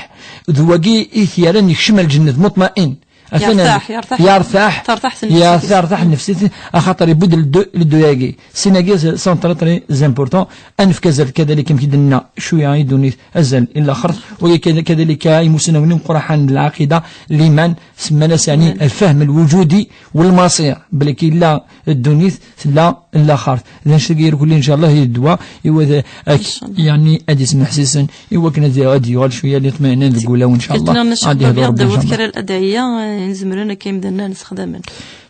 d wagi i t-yerran yekcem ar lǧennet, muṭma'in. Atan yertaḥ, yertaḥ. Yertaḥ. Tertaḥ tnefsit. Yertaḥ, tertaḥ tnefsit, axaṭer yewwi-d le deux, le deux-agi. Sin-agi sont très, très importants. Ad nefk azal kadalik, amek i d-nenna, cwiya i ddunit, azal i laxert. Wagi kad-, kadalik, imusnawen imeqqraḥen n lɛaqida, liman, semman-as, yeɛni, lfahem lwujudi u lmaṣir. Belli yella ddunit tella n laxert. D anect-agi irkelli, ncallah, i ddwa, i wad ak-, yeɛni, ad ismeḥsisen, i wakken ad, ad yuɣal cwiya n liṭmi'nan deg wulawen, ncallah. Ad ihder Rebbi, ncallah. Kra n ladɛiya, eh, nezmer akka imdanen ad nessexdamen.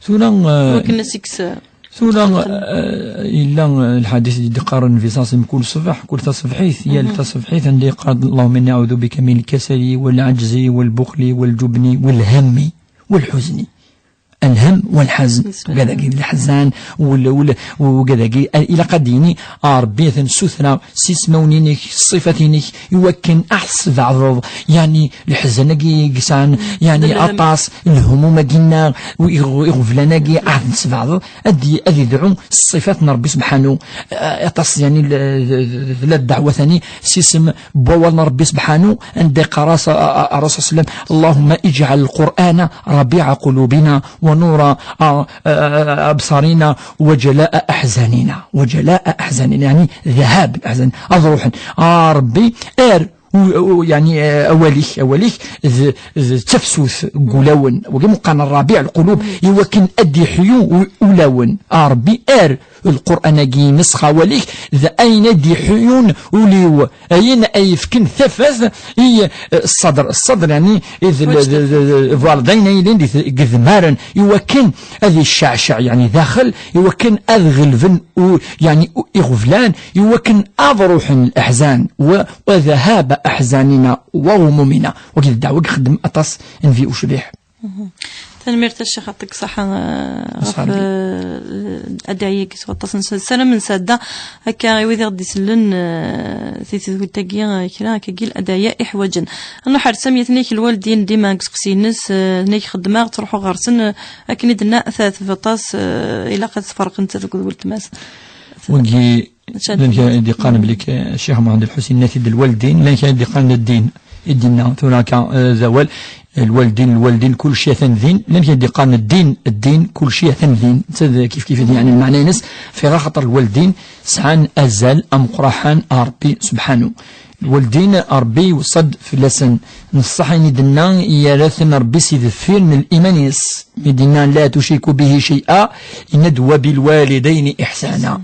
Tura, eh, wakken ad s-ikkes, eh, tura, eh, yella, eh, lḥadit i d-iqqaren Nnbi ṣṣallam kul ṣṣbeḥ, kul taṣebḥit, yal taṣebḥit, anda yeqqar: اللهم إني أعوذ بك من الكسل والعجز والبخل والجبن والهم والحزن. الهم والحزن. Ugad-agi d leḥzan, ul-, ul-, ugad-agi, ilaq ad d-yini, a Ṛebbi, ad nsutra s ismawen-inek, s ṣṣifat-inek, iwakken ad ɣ-tesbeɛdeḍ, yeɛni, leḥzan-agi i yesɛan, yeɛni, aṭas, lehmum-agi-nneɣ, u iɣ-, iɣeblan-agi, ad ɣ-ten-tesbeɛdeḍ, ad d-, ad idɛu s ṣṣifat n Ṛebbi subḥanu. Eh, aṭas, yeɛni, l-, l-, tella ddeɛwat-ani s isem n wawal n Ṛebbi subḥanu, anda yeqqar-as, a, a, a, Ṛṛasul sallam: اللهم اجعل القرآن ربيع قلوبنا ونور، a, a, أبصارنا وجلاء أحزاننا. وجلاء أحزاننا، يعني ذهاب الأحزان، ad ruḥen. A Ṛebbi, err, u, u, yeɛni, eh, awal-ik, awal-ik d, d tafsut n wulawen. Wagi meqqar الربيع القلوب, iwakken ad d-iḥyu u-, ulawen. A Ṛebbi, err Lqur'an-agi ines xawalik d ayen ad d-iḥyun ul-iw, ayen ay yefken tafat i, eh, ṣṣadr. Ṣṣadr, yeɛni, i d, d, d, d, voilà, d ayen ay yellan di t-, deg idmaren, iwakken ad yecceɛceɛ, yeɛni, daxel, iwakken ad ɣelben u-, yeɛni, u-, iɣeblan, iwakken ad ruḥen leḥzan, wa, wa ذهاب أحزاننا وغمومنا. Wagi d ddeɛwa i ixeddem aṭas n vi ucbiḥ. Tanemmirt a Ccix, yeɛṭik ṣṣeḥḥa, eh, ɣef, eh, adɛi-agi s waṭas n s-, ssaramen sɛedda akka i wid i ɣ-d-isellen, eh, di tedwilt-agi, eh, kra akkagi n adɛi i ḥwaǧen. Ad nruḥ ar Samya, tenna-k lwaldin dima deg useqsi-ines, eh, tenna-k xeddmeɣ, ttruḥuɣ ɣer-sen, eh, akken i d-tenna ta-, tbeṭ-as, eh, ilaq ad tferqent akked weltma-s. Wagi, llan kra i d-iqqaren belli k-, Ccix Muḥend Lḥusin yenna-t-id lwaldin, llan kra i d-iqqaren ddin. I d-yenna tura akka, eh, d awal, lwaldin, lwaldin, kulci atan din, llan kra i d-iqqaren ddin, ddin, kulci atan din. Netta d kif kif i d, yeɛni, lmeɛna-ines, fiɣ axaṭer lwaldin sɛan azal ameqqraḥan a Ṛebbi subḥanu. Lwaldin, Ṛebbi iweṣṣa-d fell-asen. Neṣṣaḥ ayen i d-tenna, yerra-ten Ṛebbi si deffir n liman-is. Mi d-yenna: لا تشركوا به شيئا, yenna-d: وبالوالدين إحسانا.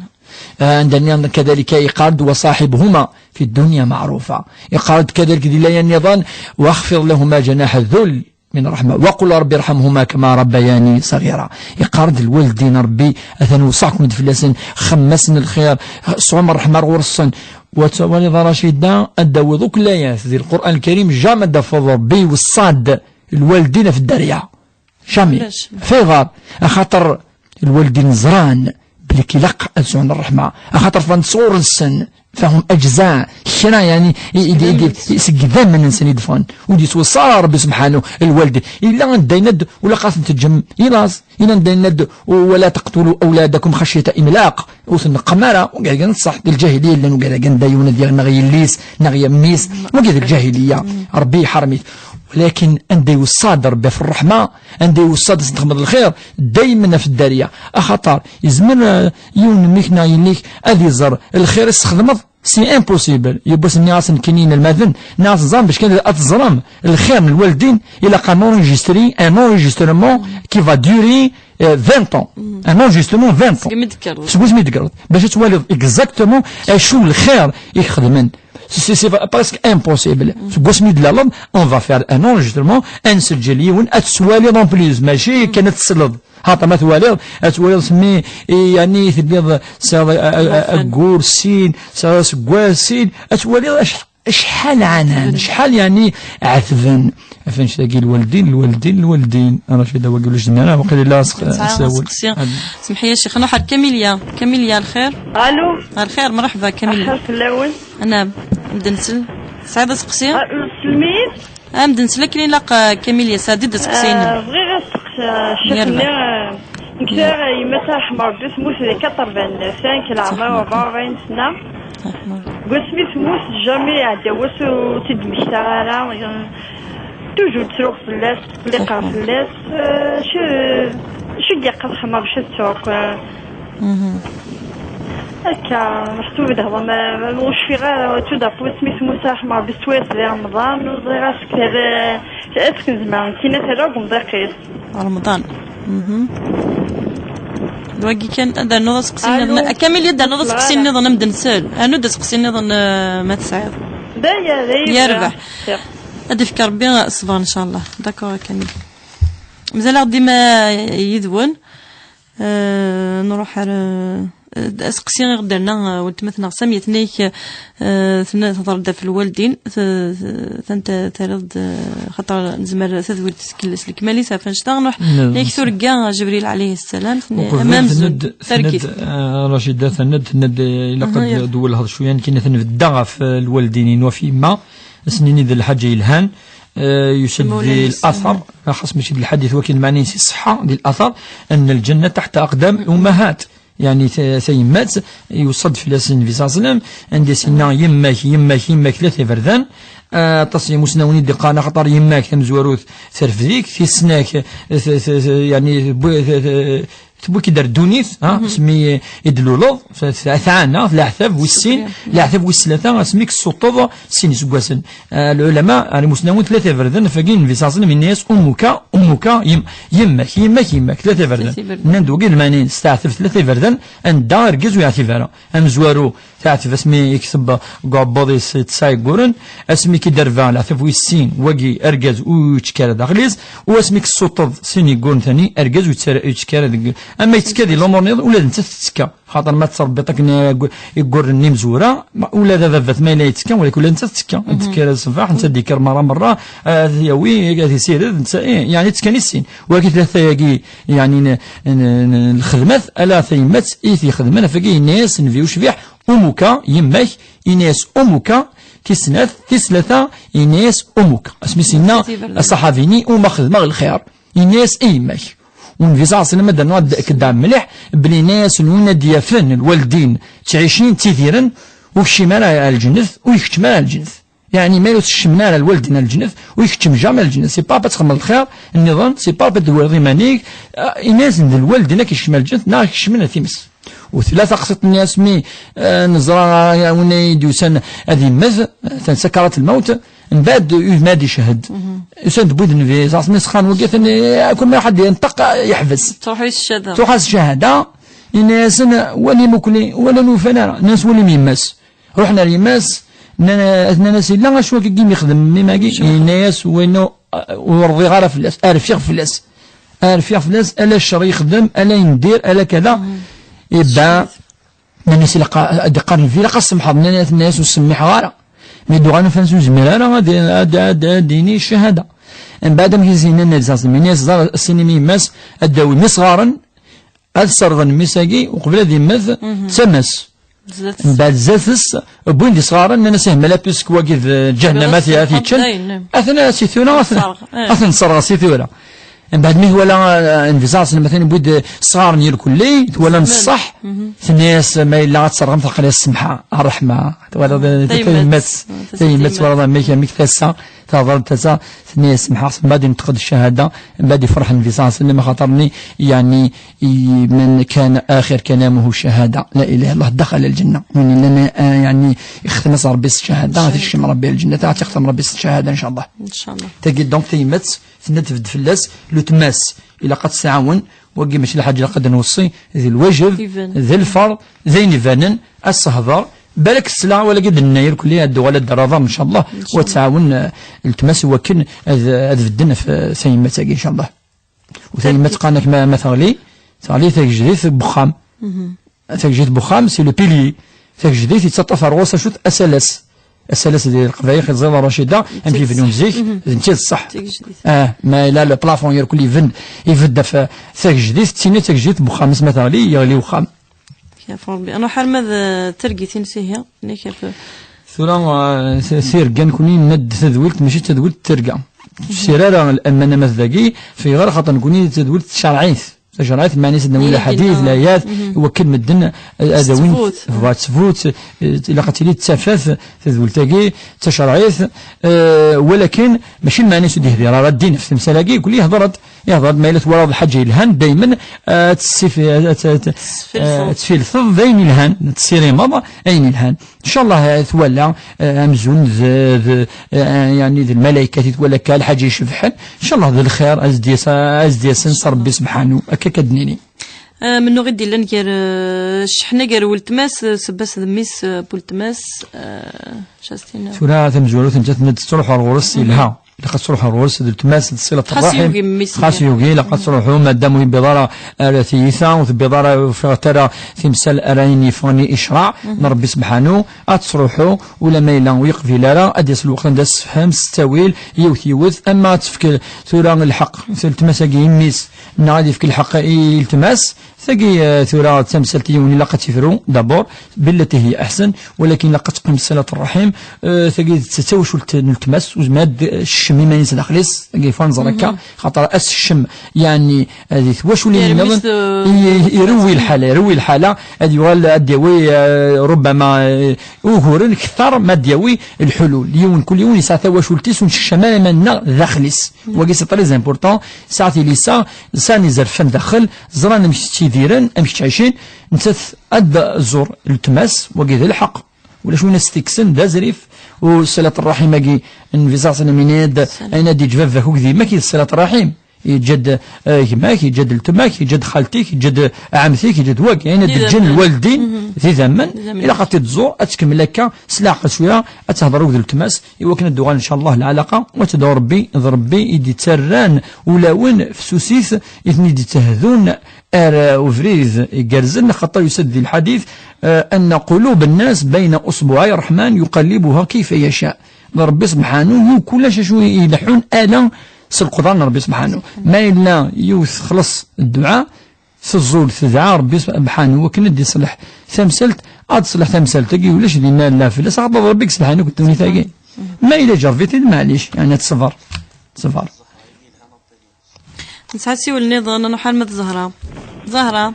Anda nniḍen kadalika yeqqar-d: وصاحبهما في الدنيا معروفا. Yeqqar-d kadalik di laya nniḍen: واخفض لهما جناح الذل من الرحمة وقل رب ارحمهما كما ربياني صغيرا. Yeqqar-d lwaldin, Ṛebbi atan weṣṣaḥ-ken-id fell-asen, xdem-asen lxir, sɛum ṛṛeḥma ar ɣur-sen. Wa twaliḍ a Racida, ad d-tawiḍ akk layat di Lqur'an Lkarim, jamais ad d-tafeḍ Ṛebbi iweṣṣa-d lwaldin ɣef dderya. Jamais. Fayɣer? Axaṭer lwaldin ẓran belli ilaq ad sɛun ṛṛeḥma. Axaṭer ffɣen-d sɣur-sen, fahum ajza, kra, yeɛni, i, i, i, i, seg idammen-nsen i d-ffɣen. Ur d-yettweṣṣa ara Ṛebbi subḥanu lwaldin. Yella anda yenna-d: ur ilaq ad ten-teǧǧem i laẓ. Yella anda yenna-d: ولا تقتلوا أولادكم خشية إملاق. Ur ten-neqqem ara, ugad-agi ṣṣeḥ, di lǧahiliya llan ugad-agi anda yiwen ad yaɣ neɣ yelli-s, neɣ yemmi-s, wagi d lǧahiliya, Ṛebbi iḥerrem-it. Walakin anda iweṣṣa-d Ṛebbi ɣef ṛṛeḥma, anda iweṣṣa-d ad sen-texdmeḍ lxir, daymen ɣef dderya. Axaṭer, yezmer, eh, yiwen n mmi-k neɣ yelli-k ad iẓer lxir i s-txedmeḍ, c'est impossible. Yiwwas nniɣ-asen nekkini inelmaden, nniɣ-asen ẓrem bac kan ad teẓrem lxir n lwaldin, ilaq un enregistré, un enregistrement qui va durer, eh, vingt ans. Un enregistrement vingt ans. Seg wasmi d-tekkreḍ. Seg wasmi d-tekkreḍ. Bac ad twaliḍ exactement acu lxir i k-xedmen. C'est, c'est presque impossible. Seg wasmi d-tlaleḍ, on va faire un enregistrement, ad nseǧǧel yiwen, ad tettwaliḍ en plus, mačči kan ad tesleḍ. Xaṭer ma twaliḍ, ad twaliḍ s mi, i, yeɛni, telliḍ tesɛiḍ a, a, a, aggur sin, tesɛiḍ aseggas sin, ad twaliḍ ac-, acḥal ɛnan, acḥal, yeɛni, ɛetben. Af annect-agi lwaldin, lwaldin, lwaldin. Racida, wagi ulac zmira, waqila la s-, tesɛa s-, aseqsi. Semḥ-iyi a Ccix, nruḥ ar Kamilya. Kamilya, lxir? Allo? Lxir, mṛeḥba, Kamilya. Axir fell-awen. Anɛam, medden sel-, tesɛiḍ aseqsi? Ah, tselmid? Ah, medden sel akken ilaq, ah, Kamilya, sɛeddi-d aseqsi-inem. Ah, bɣiɣ ad steqsiɣ, ah, ccix-nni, ah, nekk, ah, yemma-s, ṛeḥma Ṛebbi, temmut di quatre-vingt-neuf, nekk leɛmer ṛebɛa u rebɛin sna. Deg wasmi temmut, jamais iɛedda wass ur tt-id-mmektaɣ ara. Toujours ttruɣ fell-as, qelliqeɣ fell-as. Eh, acu, acu i d-yeqqar xemma bac ad ttuɣ, eh? Akka, meḥsub d hwa ma, ma ur cfiɣ ara, tout d'un coup, asmi temmut, ṛeḥma Ṛebbi, s twayes di Remḍan, ur ẓriɣ ara seg tala, acu nezmer, nekkini terra deg umḍiq-is. Remḍan. D wagi kan, ad d-ternuḍ aseqsi nniḍen. Kamil, ad d-ternuḍ aseqsi nniḍen, am d-nsel. Rnu-d aseqsi nniḍen, eh, ma tesɛiḍ. D aya, d aya. Yerbeḥ. Ad d-ifk Ṛebbi ṣṣber, ncallah. D'accord, a Kamil. Mazal-aɣ dima yid-wen. Eh, nruḥ ar, eh, Aseqsi i ɣ-d-terna, eh, weltma-tneɣ Samia, tenna-k, eh, tenna, tehder-d ɣef lwaldin, t-, t-, tanta terriḍ-d, eh, xaṭer nezmer tadwilt s lekmal-is ɣef annect-a, nruḥ, tenna-k turga Ǧebril ɛalayhi ssalam, tenna-, amzun, tenna-d, targit. Tenna-d, eh, Racida, tenna-d, tenna-d, eh, ilaq ad d-wellheḍ cwiya, nekkini ad nbedda ɣef, eh, lwaldin-inu, ɣef yemma, ad s-nini d lḥaǧa yelhan, eh, yusa-d di later, xas mačči d lḥadit wakin, meɛna si ṣṣeḥḥa, di later, أن الجنة تحت أقدام الأمهات. Yeɛni ta-, tayemmat, yuṣa-d fell-as Nnbi ṣalla Llahu ɛalayhi wa sallam, anda i s-yenna, "Yemma-k, yemma-k, yemma-k, tlata iberdan." Ah, aṭas n yimusnawen i d-iqqaren, axaṭer yemma-k tamezwarut terfed-ik, tis-nna-k, t-, t-, t-, yeɛni, tewwi-, t-, t-, tewwi-k-id ar ddunit, ha, asmi i d-tluleḍ, t-, t-, tɛana, leɛtab wis sin, leɛtab wis tlata, asmi k-tessuṭṭeḍ sin iseggasen. Ah, lɛulama, ar imusnawen, tlata iberdan, ɣef wagi Nnbi ṣalla Llahu ɛalayhi wa sallam yenna-yas, "Ummuka, ummuka, yem-, yemma-k, yemma-k, yemma-k, tlata iberdan." Tlata iberdan. Nnan-d wagi lmeɛna-ines, teɛteb tlata iberdan, anda argaz ur yeɛtib ara. Amezwaru, teɛteb asmi i yekteb deg uɛebbuḍ-is tesɛa yegguren, asmi k-id-terba leɛtab wis sin, wagi argaz ur yettekki ara daxel-is, u asmi k-tessuṭṭeḍ sin yegguren tani, argaz ur yettekki ara deg, ama yettekka di lumuṛ-nniḍen, ula d nettat tettekka. Xaṭer ma tettṛebbiḍ akken i yegg-, iggurren n imezwura, ma, ula d ababat ma yella yettekka, walakin ula d nettat tettekka. Ad d-tekker ṣṣbeḥ, netta ad d-yekker merra merra, ad yawi, ad isired, netta, eh, yeɛni ttekkan i sin. Wagi tlata-agi, yeɛni n, n, n, n lxedmat, ala tayemmat i t-ixedmen, ɣef wagi yenna-yas Nnbi ucbiḥ, "Umuka, yemma-k", yenna-yas, "Umuka", tis snat, tis tlata, yenna-yas, "Umuka." Asmi s-yenna aṣaḥabi-nni, "Uma xedmeɣ lxir", yenna-yas, "I yemma-k." U Nnbi ṣalla Llahu ɛalayhi wa sallam, ad d-nɛeddaɛem mliḥ, belli yenna-yasen, "Win ad d-yafen lwaldin ttɛicin, ttidiren, ur kcim ara ar lǧennet, ur ikeččem ara ar lǧennet." Yeɛni, ma ur tkecmen ara lwaldin ar lǧennet, ur ikeččem jamais ar lǧennet. C'est pas ad txedmeḍ lxir nniḍen, c'est pas ad d-tewwiḍ iman-ik. Ah, yenna-yasen, d lwaldin ad k-ikecmen ar lǧennet, neɣ ad k-ikecmen ar times. U tella taqsiṭ-nni asmi, eh, neẓra, ah, win ay d-yusan ad yemmet, atan sakarat lmawt, mbeɛd udem ad icehhed. Usan-d wid Nnbi ṣalla Llahu ɛalayhi wa sallam, sxan wagi, atan, eh, kul ma ḥedd yenṭeq, ah, yeḥbes. Truḥ-as ccahada. Truḥ-as ccahada, yenna-yasen, "Walim ukli, wala ufan ara." Nnan-as, "Walim yemma-s." Ruḥen ar yemma-s, nnan-, nnan-as, "Yella acu akka i m-yexdem mmi-m-agi?" Yenna-yas, "Win ur rḍiɣ ara fell-as, rfiɣ fell-as. Rfiɣ fell-as, ala ccer yexdem, ala yendir, ala kada." Ibda, nnan-as, "Ilaq a-, ad d-iqqar Nnbi, ilaq ad s-semḥeḍ." Nnan-, tenna-yas, "Ur s-semmiḥeɣ ara." Mi d-uɣalen ufan-as ur yezmir ara ad, ad, ad, ad d-yini ccahada. Mbeɛd amek i s-yenna Nnbi ṣalla Llahu ɛalayhi wa sallam, yenna-yas, "Ẓer, as-inim i yemma-s, ad d-awin isɣaren, ad serḍen mmi-s-agi, uqbel ad yemmet, d tama-s." Mbeɛd zdat-s, wwin-d isɣaren, nnan-as, "Ih, mala puisque wagi d ǧahennama ad t-yeččen, aten-a si tura, aten-, ad ten-sserɣeɣ si tura." Mbeɛd mi twala, eh, Nnbi ṣalla Llahu ɛalayhi wa sallam, atan wwin-d isɣaren irkelli, twala n ṣṣeḥ, tenna-yas, "Ma yella ad tserɣem, aql-i ad semḥeɣ." Ṛṛeḥma, twalaḍ, eh, tayemmat, tayemmat, twalaḍ amek, amek tasa, Tehder-d tasa, tenna-yas, "Semḥeɣ-as." Mbeɛd yenṭeq-d ccahada, mbeɛd yefreḥ Nnbi ṣalla Llahu ɛalayhi wa sallam, axaṭer-nni, yeɛni, i-, "من كان آخر كلامه شهادة لا إله إلا الله دخل الجنة." Win yellan, eh, yeɛni, ixtem-as Ṛebbi s ccahada, ad t-ikcem Ṛebbi ar lǧennet, ad t-ixtem Ṛebbi s ccahada, ncallah. Ncallah. Tagi, donc, tayemmat, tenna tbedd fell-as, lutma-s, ilaq ad tt-tɛawen, wagi mačči d lḥaǧa ilaq ad d-nweṣṣi, d lwajeb, d lferḍ, d ayen ibanen, ad s-hder, balak tesla, wala i d-nenna irkelli, ad d-tuɣal ad d-terr aḍar, ncallah, ncallah, u ad tɛawen, eh, ltma-s i wakken ad, ad bedden ɣef, eh, tayemmat-agi, ncallah. U tayemmat qqaren-ak ma, ma teɣli, teɣli tagejdit n wexxam. Tagejdit n wexxam, c'est le pilier. Tagejdit yettaṭṭaf ar ɣur-s acu-t? Asalas. Asalas di Leqbayel, xiẓ-iḍ Racida, amek yebnu zik, d netta i d ṣṣeḥ. Ah, ma yella le plafond irkelli ibedd, ibedd ɣef tagejdit, d tin i d tagejdit n wexxam, asmi teɣli, yeɣli wexxam. Kaf Rebbi. Nruḥ arma d, eh, targit-ines ihi, nekk ɣef... Tura, eh, s-, tirga nekni nenna-d tadwilt, mačči d tadwilt n tirga. Sir ara lamana ma d dagi, fɣer xaṭer nekni d tadwilt tacerɛit. Tacerɛit, meɛna-s ad nawi lḥadit, layat, i wakken medden, eh, ad awin, tebɣa ttbut, eh, ilaq ad tili d tafat, tadwilt-agi, d tacerɛit, eh, walakin mačči lmeɛna-s ur d-yehdir ara ddin ɣef temsal-agi, yeggul yehder-d. Ihḍer-d, ma yella twalaḍ lḥaǧa yelhan, daymen, eh, ad tessif-, ad t-, ad t-, eh, ad tfilteḍ d ayen yelhan, ad tessirimeḍ ayen yelhan. Ncallah, eh, twala, eh, amzun d, d, eh, yeɛni d lmalaykat i twala akka, lḥaǧa icebḥen. Ncallah d lxir, ad s-d-yas-, ad s-d-yasen s Rebbi sebḥanu, akka akka d-nini. Eh, mennuɣ i d-illan gar, eh, cceḥna gar weltma-s, eh, sebba-s d mmi-s, eh, n weltma-s, eh, acu as-tiniḍ? Tura tamezwarut nettat tenna-d tettruḥu ar ɣur-s, yelha. Ilaq ad truḥ ɣur-s d weltma-s, d ṣilat ṛṛaḥim. Xas yugi mmi-s-nni. Xas yugi, ilaq ad truḥ, madam ur yewwiḍ ara ar tiyita, ur tewwiḍ ara, ur ufiɣ ara timsal ara ayen yeffɣen i ccṛeɛ n Ṛebbi sebḥanu, ad truḥ, ula ma yella ur yeqbil ara, ad d-yas lweqt anda ad tessefhem s ttawil, yiwet yiwet, ama ad tefk tura lḥeqq, weltma-s-agi i mmi-s, neɣ ad yefk lḥeqq i weltma-s, tagi, eh, tura d tamsalt yiwen ilaq ad tifru, d'abord, billati hiya aḥsen, walakin ilaq ad teqqim ṣilat ṛṛaḥim, eh, tagi d tawacult n weltma-s, ur tezmir ad tessecm iman-is daxel-is, tagi fa neẓra akka, xaṭer ad tessecm, yeɛni, eh, di twaculin nniḍen, i-, irewwi lḥala, irewwi lḥala, ad yuɣal ad d-yawi, eh, rubbama, eh, uguren kter ma ad d-yawi lḥulul. Yiwen kul yiwen yesɛa tawacult-is ur nsekcam ara iman-nneɣ daxel-is. Wagi c'est très important, yesɛa tilisa, sɛan izerfan daxel, ẓran amek ttidiren, amek ttɛicin, nettat ad tẓur weltma-s, wagi d lḥeqq. Ulac win as-t-ikksen, d azrif, u ṣilat ṛṛaḥim-agi, Nnbi ṣalla Llahu ɛalayhi wa sallam yenna-d, ayen ad d-yeǧǧ baba-k akked yemma-k, d ṣilat ṛṛaḥim. Yeǧǧa-d, eh, gma-k, yeǧǧa-d weltma-k, yeǧǧa-d xalti-k, yeǧǧa-d ɛemti-k, yeǧǧa-d wagi. Ayen ad d-ǧǧen lwaldin, d idammen, ilaq ad t-id-tẓur, ad tkemmel akka, s leɛqel cwiya, ad tehder akked weltma-s, i wakken ad d-uɣal, ncallah, lɛalaqa, u ad tedɛu Ṛebbi, d Ṛebbi i d-ittarran ulawen, fessusit, i ten-id-ittheddun ar, eh, ubrid igerrzen, axaṭer yusa-d di lḥadit, eh, أن قلوب الناس بين أصبعي الرحمن يقلبها كيف يشاء. D Ṛebbi sebḥanu, yu kulac acu i ileḥḥun, ala s lqedra n Ṛebbi sebḥanu. Ma yella yiwet texleṣ dduɛa, teẓẓul, tedɛa Ṛebbi sebḥanu, wakken ad d-iṣleḥ tamsalt, ad d-teṣleḥ tamsalt-agi, ulac dinna lɛafel, axaṭer d Ṛebbi i iṣelḥen akk ddunit-agi. Ma yella ǧerreb-it-id, maɛlic, yeɛni ad teṣber. Teṣber. Nesɛa asiwel nniḍen, nruḥ arma d Zahra. Zahra.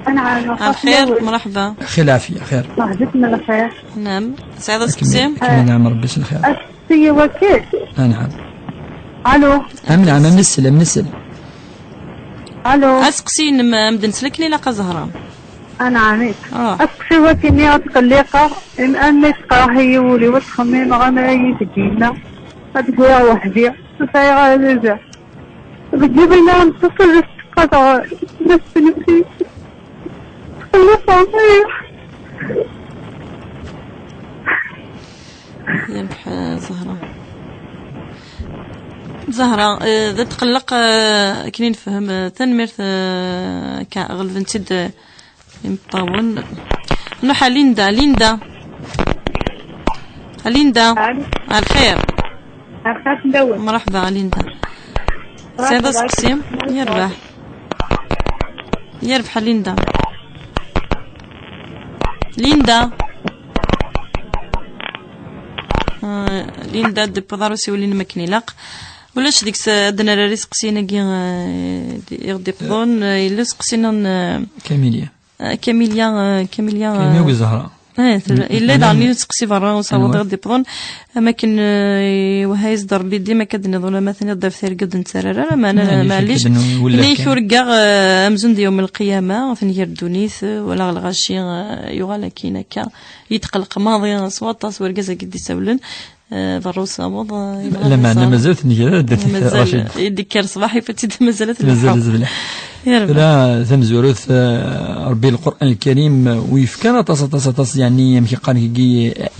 Anɛam, ɣef lxir, mṛeḥba. Xir lɛafiya, xir. Merḥba lxir. Naɛam. Tesɛiḍ aseqsi? Akken, akken, naɛam, Ṛebbi s lxir. Aseqsi wakil. Anɛam. Alo. Am naɛam, am nsel, am nsel. Alo. Aseqsi-inem, am d-nsel akken ilaq a Zahra. Anɛam. Ruḥ. Aseqsi wakil-nni ad tqelliqeɣ, im-, armi teqreḥ-iyi wul-iw, ad ttxemmimeɣ amar ad iyi-teg yemma, ad ggureɣ weḥd-i, ur sɛiɣ ara d azal. Deg yiwen ara neṭṭef ad as-qqareɣ, ma tessnemt-iyi. Txellṣeɣ mliḥ. Yerbeḥ, eh, Zahra. Zahra, eh, d atqelleq, eh, akken i nefhem, eh, tanemmirt, eh, akka ɣelben-tt-id, eh, Imeṭṭawen. Nruḥ ɣer Linda. Linda. Linda. Alo. Ar lxir. Ar lxir fell-awen. Mṛeḥba, Linda. Tesɛiḍ aseqsi? Yerbeḥ. Yerbeḥ, Linda. Linda. Ah, Linda, ad d-tewweḍ ar usiwel-inem akken ilaq. Ulac deg-s, ad d-nerr iseqsiyen-agi, eh, i ɣ-d-iwwḍen, eh, yella useqsi-nni n, eh, Kamilia. Eh, Kamilia, eh, Kamilia, Kamilia eh, akked Zahra. Eh, tel-, mm, yella daɣen yiwen useqsi berra usawaḍ i ɣ-d-iwwḍen. Am akken, eh, iwehha-yas-d Rebbi dima akka d-nniḍen, ma tiniḍ-d ɣef tirga ur d-nettarra ara, meɛna, maɛlic, maɛlic, akken ur ggaɣ, eh, amzun d yawm lqiyama, tenger ddunit, eh, walaɣ lɣaci, eh, yuɣal akkin akka, yetqelleq maḍi s waṭas wergaz-agi d-isawlen. Eh, berra usawaḍ, eh, yebɣa lameɛna ad iẓer. Mazal tengara, Racid. Mazal, i d-ikker ṣṣbeḥ, yufa-tt-id mazal ad telḥu. Mazal ad telḥu. Ya Rebbi. Tura tamezwarut, eh, Rebbi Lqur'an Lkarim, eh, ur yefki ara aṭas, aṭas, aṭas, yeɛni, amek i qqaren,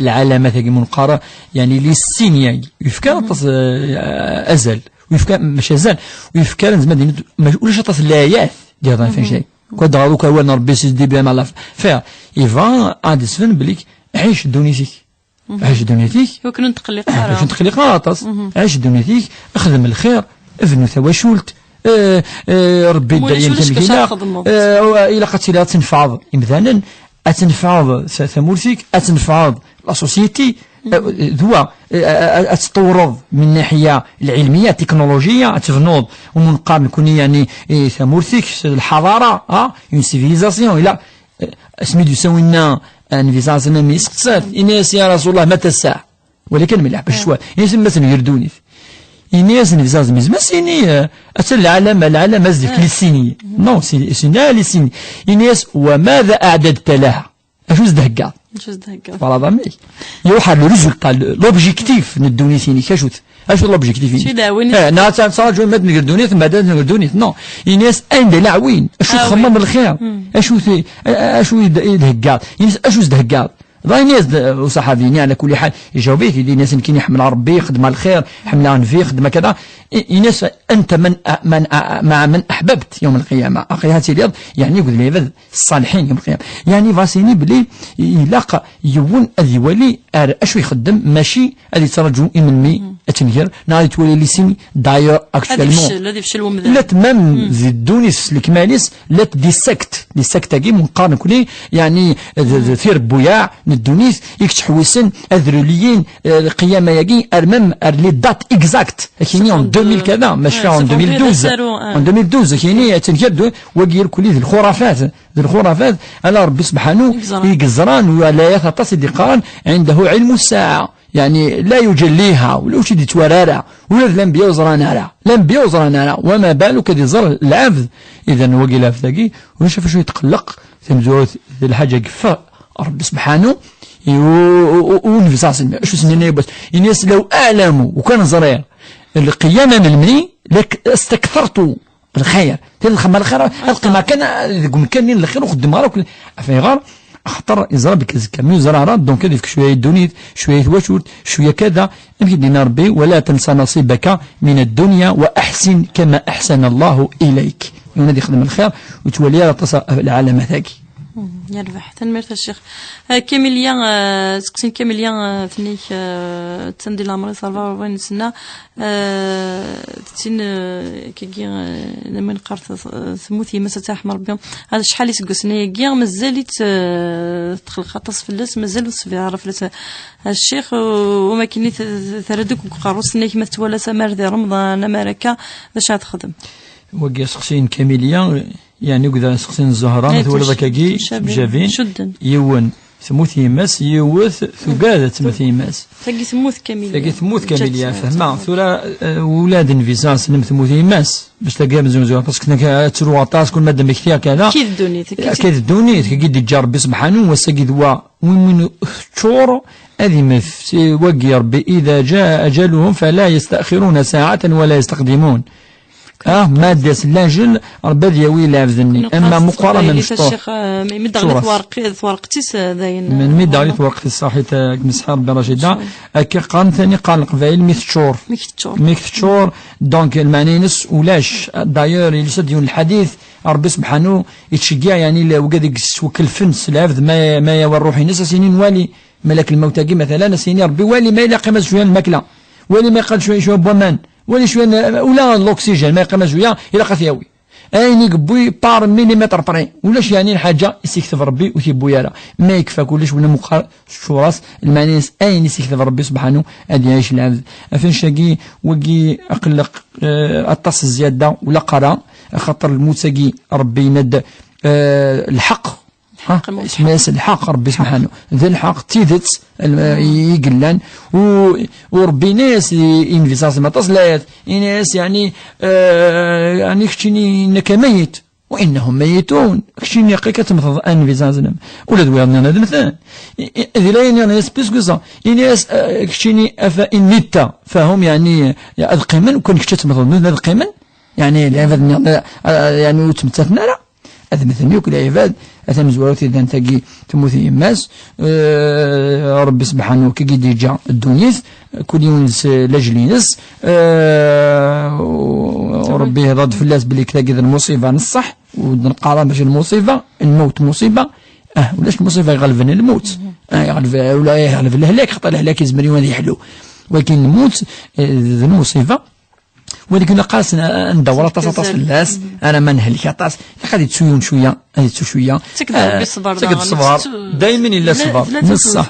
lɛalamat-agi, mu neqqar, yeɛni, les signes-agi. Ur yefki ara aṭas, eh, azal. Ur yefki, mačči azal, ur yefki ara, nezmer ad d-nini, mačči, ulac aṭas n layat, diɣ, d anfen cay. Quoi, dɣa, awal n Rebbi, si début à la fin. Enfin, yebɣa ad d-isfen belli ɛic ddunit-ik. Ɛic ddunit-ik. Ur ken-netqelliq ara. Ur ken-netqelliq ara aṭas. Ɛic ddunit-ik, xdem lxir, bnu tawacult, eh, eh, Rebbi dderya n tamgila, eh, ilaq ad tiliḍ ad tnefɛeḍ imdanen, ad tnefɛeḍ ta-, tamurt-ik, ad tnefɛeḍ la société, eh, d wa, eh, eh, ad tṭewwreḍ min naḥiya lɛilmiya, tiknulujiya, ad tebnuḍ, u mu neqqar nekkni, yeɛni, eh, tamurt-ik, s lḥaḍara, ah, une civilisation, ila, Eh, asmi d-yusa winna, eh, Nnbi ṣalla Llahu ɛalayhi wa sallam yesteqsa-t, yenna-yas: "Ya Rasulullah, mata ssaɛa?" Wali kan mliḥ, bac ccwal. Yenna-yas: "Ma tenger ddunit?" Yenna-yas Nnbi ṣalla Llahu ɛalayhi wa sallam: "Yezmer ad s-yini, eh, atan lɛalam, lɛalam, ad s-d-yefk les signes." Non, c'est, c'est une les signes. Yenna-yas: "Wa mada a'dadta laha?" Acu s-d-theggaḍ? Acu s-d-theggaḍ? Voilà, d amek. Iruḥ ar le résultat, le, l'objectif n ddunit-inek, acu-t? Acu d l'objectif-inek? Acu d aɛwin? Eh, neɣ ad tt-, ad tt-ṛaǧu ma ad nger ddunit, ma ad nger ddunit. Non. Yenna-yas, anda lɛwin? Acu txemmem lxir? Acu t-, a-, a-, acu i d-, i d-theggaḍ? Yenna-yas, acu s-d-theggaḍ? Dɣa ini-as-d, uh, uṣaḥabi-nni, ɛla kulli ḥal, iǧaweb-it, ini-as: "Nekkini ḥemmleɣ Rebbi, xeddmeɣ lxir, ḥemmleɣ Nnbi, xeddmeɣ kada." I-, ini-as: "Anta man, a-, man, a-, maɛa man aḥbabt yawm lqiyama." Aql-i ad tiliḍ, yeɛni, akked lɛibad ṣṣaliḥin yawm lqiyama. Yeɛni, vas-ini belli ilaq yiwen ad iwali ar acu ixeddem, mačči ad yettraǧu imelmi ad tenger, neɣ ad yettwali les signes. D'ailleurs, actuellement, ad yefcel, ad yefcel wemdan. Llant même di ddunit s lekmal-is, llant des sectes. Les sectes-agi, meqqar nekkni, yeɛni, d, d tirbuyaɛ n ddunit i yettḥewwisen ad reliyin, eh, lqiyama-agi, ar même ar les dates exactes. Akini en deux mille kada, mačči en deux mille douze. En deux mille douze, akini, attan kra d-, wagi irkuli d lxurafat. D lxurafat, ala Rebbi subḥanu i yeẓran, u alayat aṭas i d-iqqaren: "Ɛindahu ɛilmu ssaɛa." Yeɛni, la yuǧalliha, ulac i d-ittwara ara, ula d lanbiya ur ẓran ara. Lanbiya ur ẓran ara, wa ma baluk ad iẓer lɛebd. Idan, wagi lɛebd-agi, ulac ɣef acu yetqelleq, tamezwarut d lḥaǧa yeffeɣ Rebbi subḥanu, i u-, u-, u-, u-, Nnbi ṣalla Llahu ɛalayhi wa sallam, acu s-nnan yiwwas? Ini-as: "Law a'lamu", u kan ẓriɣ, lqiyama melmi, lak-, astaktartu lxir. Tin lxedma lxir, ad qqimeɣ kan deg umkan-nni n lxir, ur xeddmeɣ ara akk. Ɣef ayɣer? Axaṭer yeẓra belli azekka mi ur yeẓra ara, donc ad yefk cwiya i ddunit, cwiya i twacult, cwiya kada. Amek i d-yenna Rebbi: "Wala tansa nasibaka min ad-dunya wa aḥsin kama aḥsana Allahu ilayk." Yiwen ad yexdem lxir, ur yettwali ara aṭas lɛalamat-agi. Hmm, yerbeḥ. Tanemmirt a Ccix. Ah, Kamilya, ah, seqsin Kamilya, ah, tnik, ah, attan di leɛmer-is rebɛa u rebɛin sna. Ah, d tin, ah, kagi, ah, d ayen neqqar t-, temmut yemma-s ad tt-yerḥem Rebbi. Hada acḥal iseggasen ayagi, mazal-itt, ah, txelleq aṭas fell-as, mazal ur tesbiɛ ara fell-as a, a Ccix, u, u makken i t-, terra-d akk deg uqerru-s-nni, ma twala-tt amar di Remḍan, amar akka, d acu ara texdem? Wagi aseqsi n Kamilya, yeɛni, akked aseqsi n Zzahra, ma twalaḍ akkagi, temcabin, cudden. Yiwen, temmut yemma-s, yiwet tugad ad temmet yemma-s. Tagi temmut Kamilya. Tagi temmut Kamilya, fehmeɣ. Tura, eh, ula d Nnbi ṣalla Llahu ɛalayhi wa sallam temmut yemma-s. Bac tagi amzun zuɣ, parce que nekk ad ttruɣ aṭas, kul ma d-mmektiɣ kada. Akka d ddunit, akka d ddunit, akka i d-yeǧǧa Rebbi subḥanu, wass-agi d wa, win, win teččur, ad immet. Wagi Rebbi: "Idha jaa ajaluhum fala yastaxiruna saɛatan wala yastaqdimun." Ah, ma d-yas lajel, Rebbi ad yawi lɛebd-nni. Ama meqqar, ama mecṭuḥ. Ccix, eh, mi d-ɣli twerqi-, twerqet-is, eh, d ayen, mi d-ɣli twerqet-is, ṣaḥit, eh, nesḥa Rebbi Racida. Akka qqaren tani, qqaren Leqbayel, mi teččur. Mi teččur. Mi teččur, donc, lmeɛna-ines ulac. D'ailleurs, yelsa-d yiwen lḥadit, Rebbi subḥanu yettceggiɛ, yeɛni, la-, wigad i yettwakelfen s lɛebd, ma, ma yawi ṛṛuḥ-ines, as-inin wali. Malak lmawt-agi, matalan, as-yini Rebbi: "Wali ma ilaq, qim-as cwiya n lmakla. Wali ma ilaq cwiya, cwiya n waman. Wali cwiya n, ula n l'oxygène, ma ilaq, qim-as cwiya, ilaq ad t-yawi." Ayen i yewwi par millimètre près. Ulac, yeɛni, lḥaǧa i s-yekteb Rebbi ur t-yewwi ara. Ma yekfa kullec, wala meqqar teččur-as, lmeɛna-ines ayen i s-yekteb Rebbi subḥanu ad iɛic lɛebd. Ɣef annect-agi, wagi aqelleq, eh, aṭas zzyada ur ilaq ara, axaṭer lmut-agi Rebbi yenna-d, eh, lḥeqq. Ha? Isem-as lḥeqq, Rebbi subḥanu. D lḥeqq, d tidet, i yellan. U, u Rebbi yenna-yas i, i Nnbi ṣalla Llahu ɛalayhi wa sallam aṭas n layat. Yenna-yas, yeɛni, eh, yeɛni, keččini innaka mayyit, wa innahum mayyitun. Keččini yaqqa-k ad temmteḍ, a Nnbi ṣalla Llahu ɛalayhi wa sallam. Ula d wiyaḍ-nni ad mmten. I, i, di layan yenna-yas plus que ça. Yenna-yas, eh, keččini afa in mitta fahum, yeɛni, ad qqimen, kan kečč ad temmteḍ, nutni ad qqimen. Yeɛni, lɛibad-nni, eh, eh, yeɛni, ur ttmettaten ara. Ad mmten yakk lɛibad, a tamezwarut idan tagi temmut yemma-s, eh, Rebbi subḥanu akka i d-yeǧǧa ddunit, kul yiwen s lajel-ines, eh, u Rebbi ihḍer-d fell-as belli tagi d lmuṣiba n ṣṣeḥ, u d-neqqar mačči lmuṣiba, lmut muṣiba, ah, ulac lmuṣiba iɣelben lmut, ah, iɣelb, ula iɣelb lehlak, xaṭer lehlak yezmer yiwen ad yeḥlu, walakin lmut, eh, d lmuṣiba. Walakin ilaq-asen ad ndewwer aṭas, aṭas fell-as, ara ma nhelk aṭas. Ilaq ad yettu yiwen cwiya, ad yettu cwiya. Ttaged Rebbi ṣṣber, ttaged ṣṣber. Daymen illa ṣṣber. Neṣṣaḥ.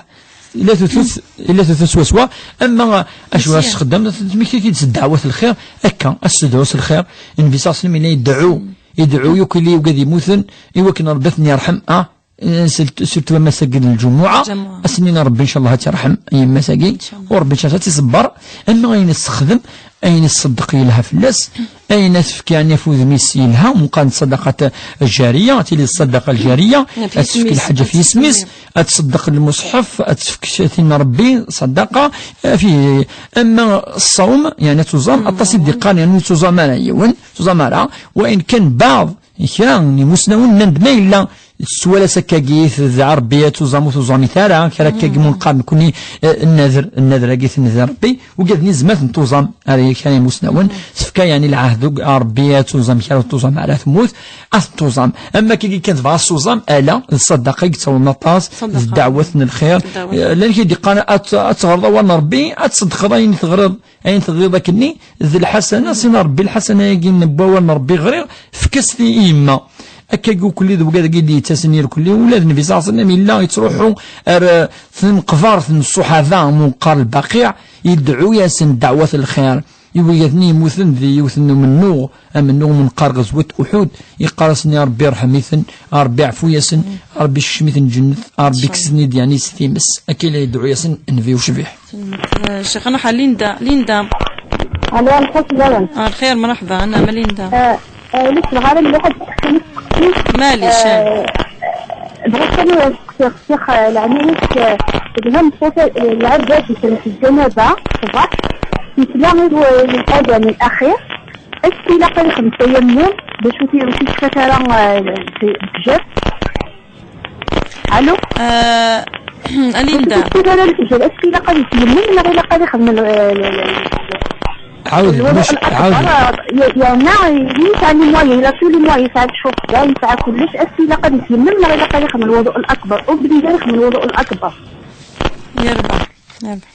Illa tutut, illa tutut swaswa. Ama acu ara s-texdem, tmekti-t-id s ddeɛwat lxir, akka, ad s-tedɛu s lxir. Nnbi ṣalla Llahu ɛalayhi wa sallam yella yedɛu, yedɛu yakk i wigad yemmuten, i wakken Rebbi ad ten-yerḥem, ah. Eh, surtout, surtout ass-agi n lǧumuɛa, ass-nni n Rebbi, ncallah, ad tt-yerḥem yemma-s-agi, u Rebbi, ncallah, ad tt-iṣebber, ama ayen tessexdem, ayen tṣeddeq yelha fell-as, ayen ad tefk, yeɛni, ɣef wudem-is yelha, meqqar n ṣṣadaqa ljariya, tili ṣṣadaqa ljariya, ad tefk lḥaǧa ɣef yisem-is, ad tṣeddeq lmuṣḥef, ad tefk tin n Rebbi, ṣṣadaqa, eh, fi, ama ṣṣawm, yeɛni, ad tuẓam, aṭas i d-iqqar, yeɛni, ur tuẓam ara yiwen, ur tuẓam ara, wa in kan baɛḍ, kra n imusnawen nnan-d ma yella Tettwala-s akkagi, tedɛa Rebbi ad tuẓam ur tuẓamit ara, kra akkagi mu neqqar nekkni, eh, nnader, nnader-agi t-neder Rebbi, ugad-nni zmat n tuẓam, ara kra imusnawen, tefka yeɛni lɛahd ug-, a Rebbi ad tuẓam kra ur tuẓam ara temmut, ad tuẓam. Ama akkagi kan tebɣa ad tuẓam, ala, d ṣṣadaqa i yettawḍen aṭas, d ddeɛwat n lxir. Eh, llan kra i d-iqqaren ad, ad teɣreḍ awal n Rebbi, ad tṣeddqeḍ ayen i teɣriḍ. Ayen teɣriḍ akkenni, d lḥasana, sina Rebbi lḥasana-agi n wawal n Rebbi ɣriɣ, efk-as-t i yemma. Akka ukelli d wigad-agi d-yettasen irkelli, ula d Nnbi ṣalla Llahu ɛalayhi wa sallam yella yettruḥu ar, eh, tneqbart n ṣṣuḥaba, mu neqqar Lbaqiɛ, yedɛu-yasen ddeɛwat n lxir. I wigad-nni yemmuten di yiwet n umennuɣ, amennuɣ mu neqqar ɣezwat Uḥud, yeqqar-asen: "Ya Rebbi, rḥem-iten, a Rebbi, ɛfu-yasen, a Rebbi, sekcem-iten lǧennet, a Rebbi, kkes-ten-id, yeɛni, s times." Akka i la yedɛu-yasen Nnbi ucbiḥ. Eh, Ccix, ad nruḥ ɣer Linda. Linda. Alo, lxir fell-awen. Ah, lxir, mṛeḥba, nneɛma Linda. Eh, eh, ulac lɣara mliḥ ad d-tseqsim. Maɛlic, eh. Eh, bɣiɣ kan ad seqsiɣ, Ccix, eh, leɛnaya-k, eh, telha ṣṣut, eh, lɛibad yesren s lǧanaba, ṣṣbeḥ, nesla i w-, i lḥaǧa n laxir. Est-ce que ilaq ad ixdem tayammum? D acu ti-, ur t-id-tekkat ara, eh, deg, deg lefjer? Alo? Eh, a Linda. Ur tt-id-tekkat ara lefjer. Est-ce que ilaq ad yetyammem neɣ ilaq ad ixdem l-, l-, l-, l-, Ɛawed, lwudu mac-, al-akbar? Ɛawed. Eh, ye-, yerna yesɛa les moyens, il a tous les moyens, yesɛa ccufga, yesɛa kullec. Est-ce que ilaq ad yetyammem neɣ ilaq ad ixdem lwudu al-akbar? Obligé ad ixdem lwudu al-akbar. Yerbeḥ, yerbeḥ.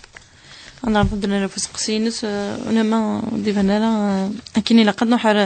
Ad nɛreḍ ad d-nerr ɣef useqsi-ines, eh, ulamma ur d-iban ara, eh, akken ilaq ad nruḥ ar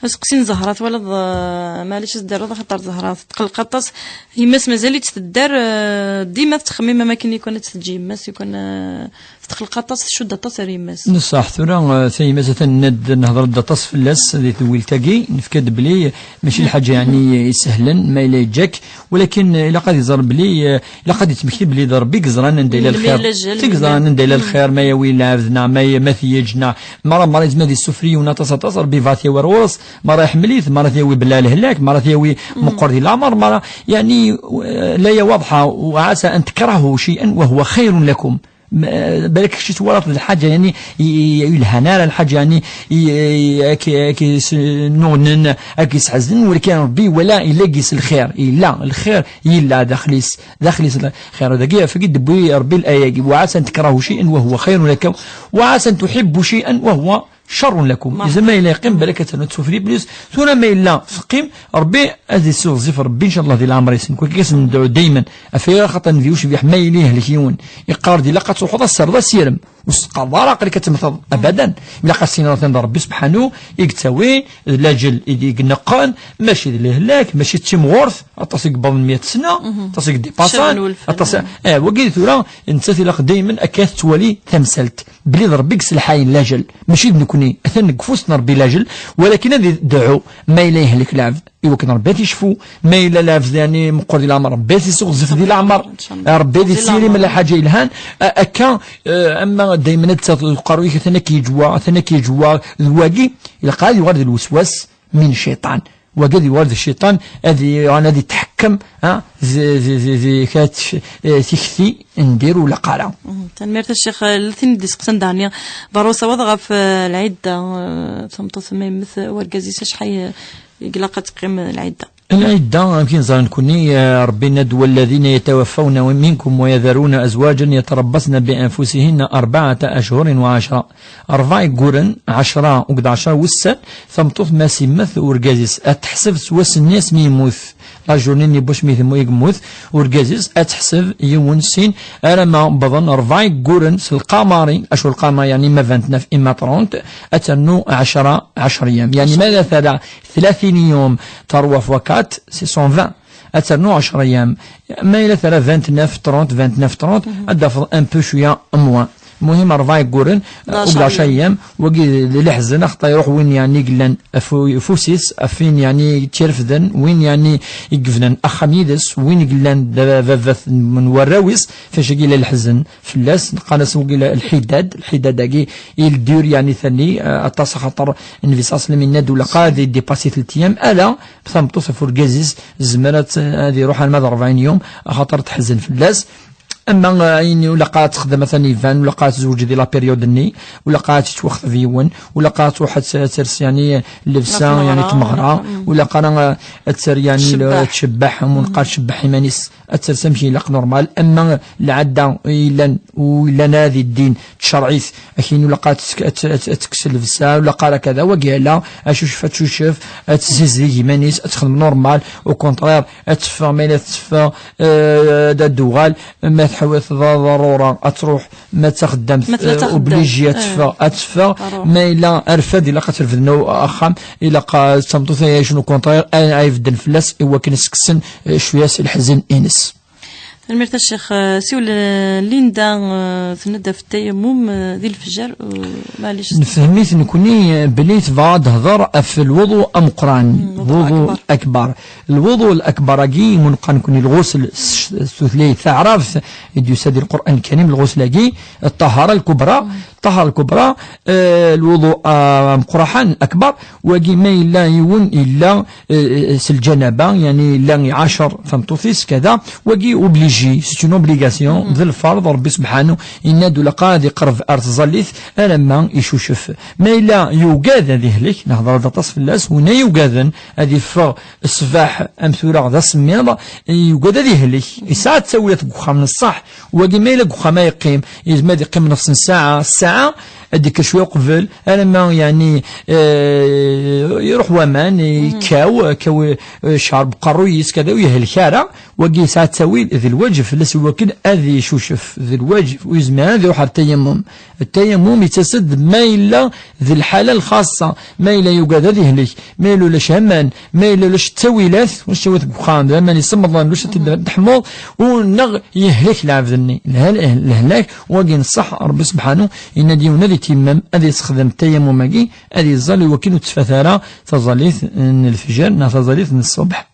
useqsi n Zahra. Twalaḍ, eh, maɛlic ad s-d-terreḍ, axaṭer Zahra tetqelleq aṭas. Yemma-s mazal-itt tedder, eh, dima tettxemmim am akken yukan ad tt-teǧǧ yemma-s, yukan, eh, tetqelleq aṭas, tcudd aṭas ar yemma-s. Neṣṣaḥ, tura, eh, tayemmat atan nehder-d aṭas fell-as di tewwilt-agi, nefka-d belli mačči lḥaǧa yeɛni isehlen ma yella yeǧǧa-k, walakin, eh, ilaq ad iẓer belli, eh, ilaq ad yettmekti belli d Rebbi i yeẓran anda yella lxir. Rebbi yella lxir, ma yawi lɛebd neɣ ma, ma t-yeǧǧ neɣ, mara, mara yezmer ad yessufri yiwen aṭas, aṭas, Rebbi yebɣa ad t-yawi ar ɣur-s, mara iḥemmel-it, mara t-yawi belli lehlak, mara t-yawi meqqer di leɛmer, mara, yeɛni, eh, la yawaḍḥa, وعسى أن تكرهوا شيئا وهو خير لكم. M-, eh, balak kečč twalaḍ d lḥaǧa, yeɛni, i, i, i yelhan ara lḥaǧa, yeɛni, i, i, ak, ak s-, nuɣnen, ak yesḥeznen, walakin Rebbi wala illa gis lxir, illa lxir, illa daxel-is, daxel-is lxir. Dagi, ɣef-agi d-tewwi Rebbi laya-agi: "وعسى أن تكرهوا شيئا وهو خير لكم، وعسى أن تحبوا شيئا وهو شر لكم." Izen ma yella yeqqim, balak ad ternu tsufri plus. Tura ma yella teqqim, Rebbi ad yessiɣzif Rebbi, incallah, di leɛmer-is. Nekk akka i s-nedɛu dayman. Ɣef waya, axaṭer Nnbi ucbiḥ, ma yella yehlek yiwen, iqqar-d ilaq ad truḥeḍ ad s-terreḍ asirem. Ur s-teqqareḍ ara aql-ik ad temmteḍ. Abadan. Ilaq ad s-tiniḍ atan d Rebbi subḥanu i yettawi, d laǧel i d-, i ineqqen, mačči d lehlak, mačči d timɣurt. Aṭas i yewwḍen meyya sna, aṭas i yeddipaṣan, aṭas, eh, wagi tura, nettat ilaq dayman akka tettwali tamsalt. Belli d Rebbi i yesselḥayen laǧel, mačči d nekni. Atan deg ufus n Rebbi laǧel, walakin ad idɛu ma yella yehlek lɛebd, i wakken Rebbi ad t-icfu, ma yella lɛebd, yeɛni, meqqer di leɛmer, Rebbi ad t-issiɣzif di leɛmer, Rebbi ad issirim lḥaǧa yelhan, a-, akka, eh, ama dayman ad d-taf uqerruy-ik atan ad k-yeǧwa, atan ad k-yeǧwa, d wagi, ilaq ad yuɣal d lweswas min cciṭan. Wagi ad yuɣal d cciṭan, ad i-, ad itḥekkem, ha, d, d, d, d, kra t-, eh, tikti n dir ur laq ara. Mhm. Tanemmirt a Ccix. Eh, tin i d-iseqsan daɣen, berru sawaḍ ɣef, eh, lɛidda, eh, tameṭṭut ma yemmet wergaz-is, acḥal, eh, i ilaq ad teqqim, eh, lɛidda? Lɛidda, amek i neẓra nekkni, eh, Rebbi yenna-d: "والذين يتوفون منكم ويذرون أزواجا يتربصن بأنفسهن أربعة أشهر وعشرة." Rebɛa igguren, ɛecra, akked ɛecra wussan, tameṭṭut ma s-yemmet urgaz-is, ad teḥseb s wass-nni asmi yemmut, la journée-nni n wasmi i yemmut urgaz-is, ad teḥseb yiwen, sin, alamma wwḍen rebɛa igguren s lqamari, acu lqamar, yeɛni imma vingt-neuf, imma trente, ad ternu ɛecra, ɛecra yyam. Yeɛni ma la terra ثلاثين يوم, trois fois quatre, c'est cent vingt. Ad ternu ɛecra yyam. Ma yella terra vingt-neuf trente, vingt-neuf trente, ad d-tafeḍ un peu cwiya moins. Muhim, rebɛa igguren, d ɛecra yyam. Wagi d leḥzen, axaṭer iruḥ win yeɛni yellan af-, afus-is, af win yeɛni yettirefden, win yeɛni i yebnan axxam yid-s, win yellan d baba-t n warraw-is, fac-agi yella leḥzen fell-as, qqaren-as wagi la-, lḥidad, lḥidad-agi, il dure yeɛni tani, eh, aṭas, axaṭer Nnbi ṣalla Llahu ɛalayhi wa sallam yenna-d: "Ur ilaq ara ad idipasi telt yyam." Ala, tameṭṭut ɣef urgaz-is, tezmer ad, ad iruḥ arma d rebɛin yum, axaṭer teḥzen fell-as. Ama, eh, ayen ur ilaq ara ad texdem, atan iban, ur ilaq ara ad tezweǧ di la période-nni, ur ilaq ara ad tettwaxteb yiwen, ur ilaq ara ad truḥ ad t-, ad ters, yeɛni, llebsa, yeɛni, tmeɣra, ur ilaq ara, eh, ad ter, yeɛni, ad tcebbeḥ, am neqqar tcebbeḥ iman-is, ad ters amek ilaq normal. Ama lɛadda yellan, ur yellan ara di ddin, tcerɛ-it, akken ur ilaq ara ad tesk-, ad t-, ad t-, ad tekkes llebsa, ur ilaq ara kada, wagi ala, acucef, ad tcucef, ad tessizdig iman-is, ad texdem normal, au contraire, ad teffeɣ, ma yella tetteffeɣ, eh, ad d-tuɣal, ma tḥewwes d ḍarura ad truḥ, ma d taxeddamt, ma tella, eh, taxeddamt, obligé ad teffeɣ, ad teffeɣ. Ma yella arfad, ilaq ad trefd nnew axxam, ilaq, eh, d tameṭṭut ay yɛicen, au contraire, ay, ay ibedden fell-as, i wakken ad s-kksen, eh, cwiya si leḥzen-ines. Tanemmirt a Ccix. Eh, siwel, eh, Linda, eh, tenna-d ɣef ttayammum, eh, di lefjer, eh, maɛlic. Nefhem-it nekni, eh, belli tebɣa ad d-tehder ɣef lwuḍu ameqqran, lwuḍu akbar. Lwuḍu l-akbar-agi, mu neqqar nekni lɣusl s, s tutlayt taɛrabt, i d-yusa di Lqur'an Lkarim, lɣusl-agi, ṭṭahara lkubra, ṭṭahara lkubra, eh, lwuḍu, ah, ameqqraḥan, akbar, wagi ma yella yiwen yella, eh, s lǧanaba, yeɛni yella iɛacer tameṭṭut-is, kada, wagi obligé, c'est une obligation, d lferḍ, Rebbi sebḥanu yenna-d ur ilaq ara ad iqerreb ar tẓallit alamma icucef. Ma yella yugad ad ihlek, nehder-d aṭas fell-as, winna yugaden ad iffeɣ ṣṣbeḥ am tura d asemmiḍ, yugad ad ihlek. Yesɛa ttawilat deg uxxam n ṣṣeḥ, wagi ma yella deg uxxam ay yeqqim, yezmer ad iqqim nefs n ssaɛa, ssaɛa, ad d-ikker cwiya uqbel, alamma, yeɛni, eh, iruḥ waman, ikkaw, ikkaw, eh, ccerb uqerruy-is, kada, ur yehlek ara, wagi yesɛa ttawil, d lwaǧeb fell-as i wakken ad icucef, d lwaǧeb, ur yezmir ara ad iruḥ ar ttayammum. Ttayammum yettas-d ma yella d lḥala lxaṣṣa, ma yella yugad ad ihlek, ma yella ulac aman, ma yella ulac ttawilat, ulac ttawilat deg uxxam, d aman isemḍen, ulac ad t-id-tḥemmuḍ, u neɣ yehlek lɛebd-nni. Lhel-, lehlak, wagi n ṣṣeḥ, Rebbi sebḥanu, yenna-d yiwen ad itimmem, ad yessexdem ttayammum-agi, ad yeẓẓal i wakken ur tettfat ara taẓallit n lefjer neɣ taẓallit n ṣṣbeḥ.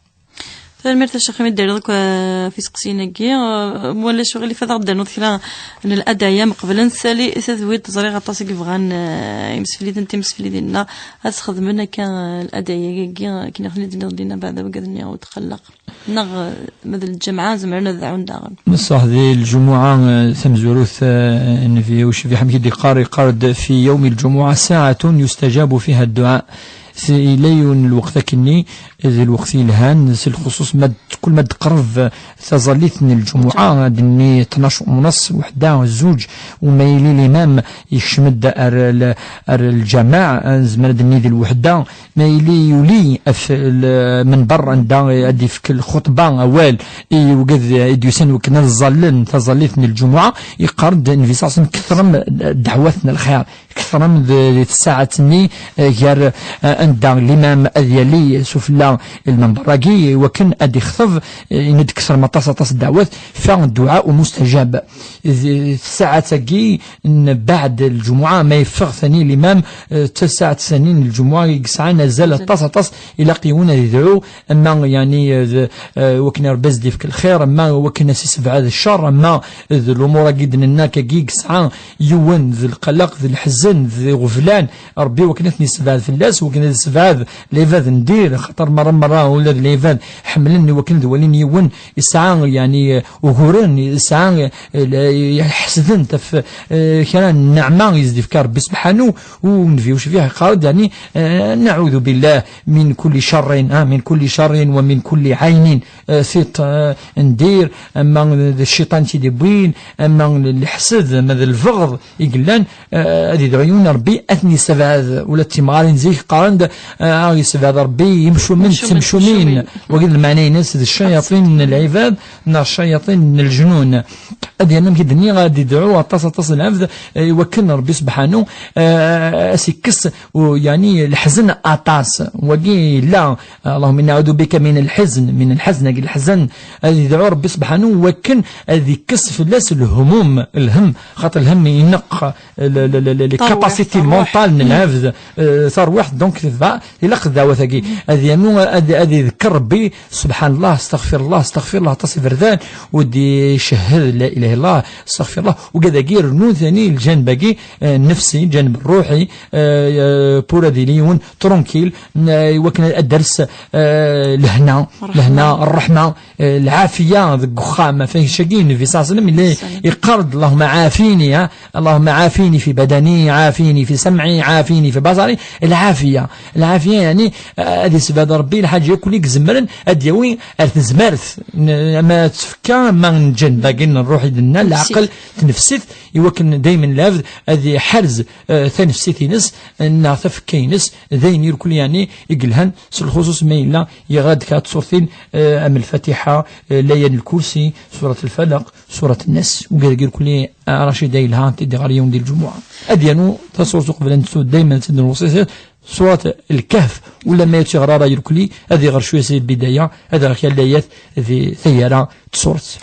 Tanemmirt a Ccix imi d-terriḍ akk, eh, ɣef iseqsiyen-agi. Eh, ma ulac aɣilif ad aɣ-d-ternuḍ kra n ladɛiya meqbel ad nsali tadwilt. Ẓriɣ aṭas i yebɣan, eh, imsefliden, timseflidin-nneɣ ad sxedmen akka, eh, ladɛiya-agi, akken i ɣ-ten-id-tenniḍ dinna, beɛda wigad-nni ur tqelleq. Neɣ, eh, ma d lǧemɛa zemren ad dɛun daɣen. Ṣṣeḥ, di lǧumuɛa, eh, tamezwarut, eh, Nnbi ucbiḥ amek i d-yeqqar, yeqqar-d: "Fi yawmi lǧumuɛa saɛatun yustajabu fiha dduɛa." Yella yiwen n lweqt akkenni, d lweqt yelhan, s lxuṣuṣ ma d-, kul ma d-teqreb taẓallit n lǧumuɛa, ad d-nini tnac u nneṣ, weḥda, zuǧ, u ma yili limam yekcem-d ar l-, ar lǧameɛ, nezmer ad d-nini d lweḥda, ma yili yuli ɣef lmenber anda ad d-ifk lxuṭba, awal, i yewged i d-yusan wakken ad ẓallen taẓallit n lǧumuɛa, yeqqar-d Nnbi ṣṣallam: "Kettrem ddeɛwat n lxir." Kettrem d-, di tsaɛet-nni, eh, gar, eh, anda limam ad yali sufella lmenber-agi, wakken ad ixteb, eh, yenna-d: "Kettrem aṭas, aṭas ddeɛwat, fa dduɛa u mustajab." Di tsaɛet-agi n baɛd lǧumuɛa, ma yeffeɣ tani limam, eh, d tasaɛet tani n lǧumuɛa i yesɛan azal aṭas, aṭas, ilaq yiwen ad idɛu, ama, yeɛni, eh, d, eh, wakken Rebbi ad s-d-ifk lxir, ama wakken ad s-issebɛed ccer, ama d lumuṛ-agi d-nenna akkagi i yesɛa yiwen d lqelleq, d leḥzen, d iɣeblan, Rebbi wakken ad ten-issebɛed fell-as, wakken ad issebɛed lɛibad n dir, xaṭer merra, merra, ula d lɛibad ḥemmlen i wakken ad walin yiwen yesɛa, yeɛni, uguren, yesɛa, eh, ḥesden ɣef, eh, kra n nneɛma i s-d-ifka Rebbi sebḥanu, u Nnbi ucbiḥ yeqqar-d, yeɛni, eh, "Naɛudu billah min kulli carrin, ah, min kulli carrin wa min kulli ɛaynin." Eh, tiṭ, eh, n dir, ama d cciṭan i t-id-iwwin, ama d leḥsed, ama d lbeɣḍ i yellan, eh, ad idɛu yiwen Rebbi ad ten-yessebɛed. Ula d timɣarin zik qqaren-d, eh, ad yessebɛed Rebbi imcumen d temcumin. Wagi d lmeɛna-ines d ccayaṭin n lɛibad neɣ ccayaṭin n leǧnun. Ad yernu amek i d-nniɣ, ad idɛu aṭas, aṭas n lɛebd, eh, i wakken Rebbi sebḥanu, eh, ad s-ikkes, u, yeɛni, leḥzen aṭas. Wagi yella, اللهم إني أعوذ بك من الحزن، من الحزن, agi leḥzen, ad idɛu Rebbi sebḥanu wakken ad ikkes fell-as lhumum, lhem, xaṭer lhem ineqq le, le, le, le, les capacités mentales n lɛebd, eh, tarwiḥt, donc tebɛa, ilaq ddeɛwat-agi. Ad yernu, ad, ad iḍekker Rebbi, subḥan Allah, astaɣfir Allah, astaɣfir Allah, aṭas iberdan, u d-icehhed la ilaha الله، استغفر الله. وكذا كي رنو ثاني الجانب كي، آه، النفسي، الجانب الروحي، آه، آه، بورا دي ليون ترونكيل، آه، وكنا الدرس، آه، الهنا، الهنا، الرحمة، آه، العافية، ذك خامة، فيه شاكين في صلى الله عليه وسلم اللي يقرض: "اللهم عافيني، ها، اللهم عافيني في بدني، عافيني في سمعي، عافيني في بصري". العافية، العافية يعني، آه، هذه سباد ربي الحاجة يكون لك زمرن أديوي أرتزمرت. ن-، ما تفكى ما نجن باقي نروح يدنا العقل تنفسيت. يوكن دايما لابد هذه حرز، آه، تنفسيت ينس، إنها تفكى ينس، داين يركل يعني يقلهن، سلخصوص ما إلا يغاد كات صورتين، آه، أم الفاتحة، آه، ليالي الكرسي، سورة الفلق، سورة الناس، وقال يركل، آه، رشيد إلها تدي غير يوم دي الجمعة. أديانو تصورت قبل أن تسود دايما تدن الوصيصات، سورة الكهف، ولا ما يتشغل راه يركلي، هذه غير شوية سي البداية، هذا غير كان لايات ذي ثيارة تصورت.